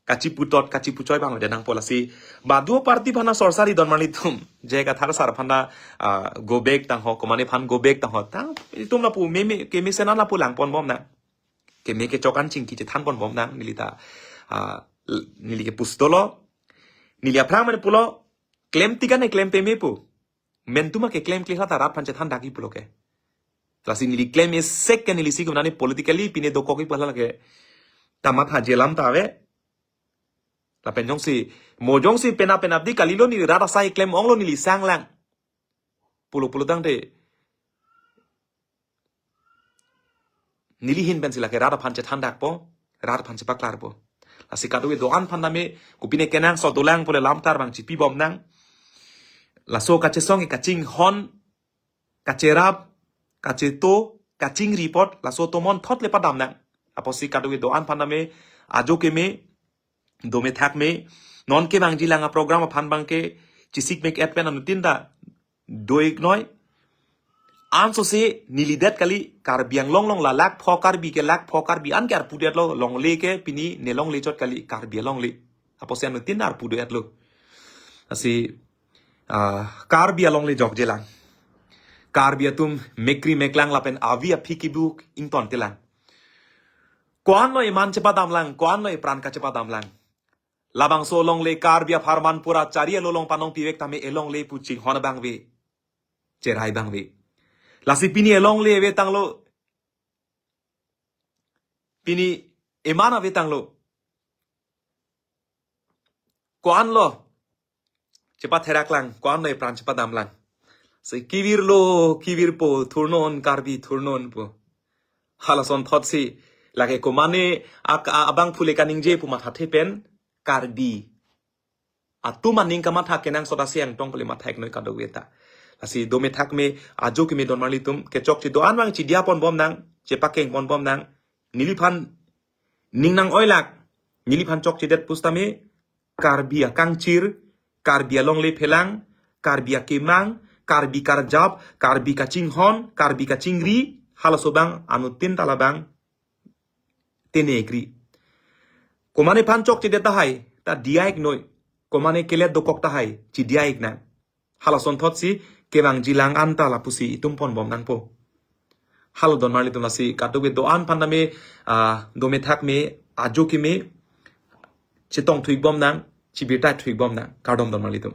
kachiputot, kachipuchoi abang avedet nangpo lasi. Baduo party aphan sorsa ri don marlitum. J I Kathar sar aphan, ah, go back tangho, komane aphan go back tangho. Tang, ilitum lapu, meme, kemesen an lapu langponbom nang. Keme kechok an chingki chethanponbom nang, neli ta, ah, neli ke pusto lo. Neli aphrang mane pulo, klem tiga ne klem peme pu. Mentum ke klemkle hata rat aphan chethan daki pulo ke. Lasi neli klem esek ke neli si kumnani politically pine dokok ipu hala ke. Ta matha jelam ta ave. Lapen jongsi, mo jongsi pena pena di kalilo neli rat asai klem onglo neli sanglang. Pulo pulo tangte. Neli ahin pensi lake rat aphan chethan dakpo, rat aphan chepaklarpo. Lasi kadokave do-an aphan tame, kopine kenangsot dolang pule lamtar abang chipibom nang. Laso kachesong ke kachinghon, kacherap, kacheto, kachingri apot, laso tomon thot le padam nang. Apotsi kadokave do-an aphan tame, ajo keme, dome thakme, non kevangjilang aprogram aphan abang ke, chisik mek et pen anuttin ta, do-iknoi. Ansose nelidet kali Karbi Anglong along la lakh pho Karbi ke lakh pho Karbi an ke arpudetlo, longle ke pini ne longle chot kali Karbi alongle. Apotsi anuttin arpu do-etlo. Lasi, ah, Karbi alongle jokjelang. Karbi atum mekri meklang lapen avi aphi kebuk ingtontelang. Ko-anlo eman chepadamlang, ko-anlo epran kachepadamlang. Labangso alongle Karbi apharman pura chari along panong pivek tame elongle pu chinghon abang ave. Cherai abang ave. Lasi pini elongle ave tanglo. Pini eman ave tanglo. Ko-anlo chepatheraklang, ko-anlo epran chepadamlang. Si kevirlo, kevirpo, thurnon, Karbi thurnon pu. Halason thotsi, lake komane ak-, a-, abangphu le kaningje pu mathathe pen, Karbi atum aning kamatha kenangsot asi angtong pule matha-iknoi kadokave ta. Lasi dome thakme, ajo keme don marlitum, kechokche do-an abang chidiyaponbom nang, chepakengponbom nang, neliphan ning nang-oilak, neliphan chokchedet pusitame, Karbi akangchir, Karbi alongle phelang, Karbi akemang, Karbi karjap, Karbi kachinghon, Karbi kachingri, halaso abang, anuttin ta labang, tene-ikri. Komane aphan chokchedet tahai, ta diya-iknoi. Komane kelet dokok tahai, chidiya-ik nang. Halason thotsi, kevangjilang anta lapusi itum ponbom nangpo. Halo don marlitum lasi, kadokave do-an aphan tame, ah, dome thakme, ajo keme, chetongthu-ikbom nang, chibirta thu-ikbom nang, kardom don marlitum.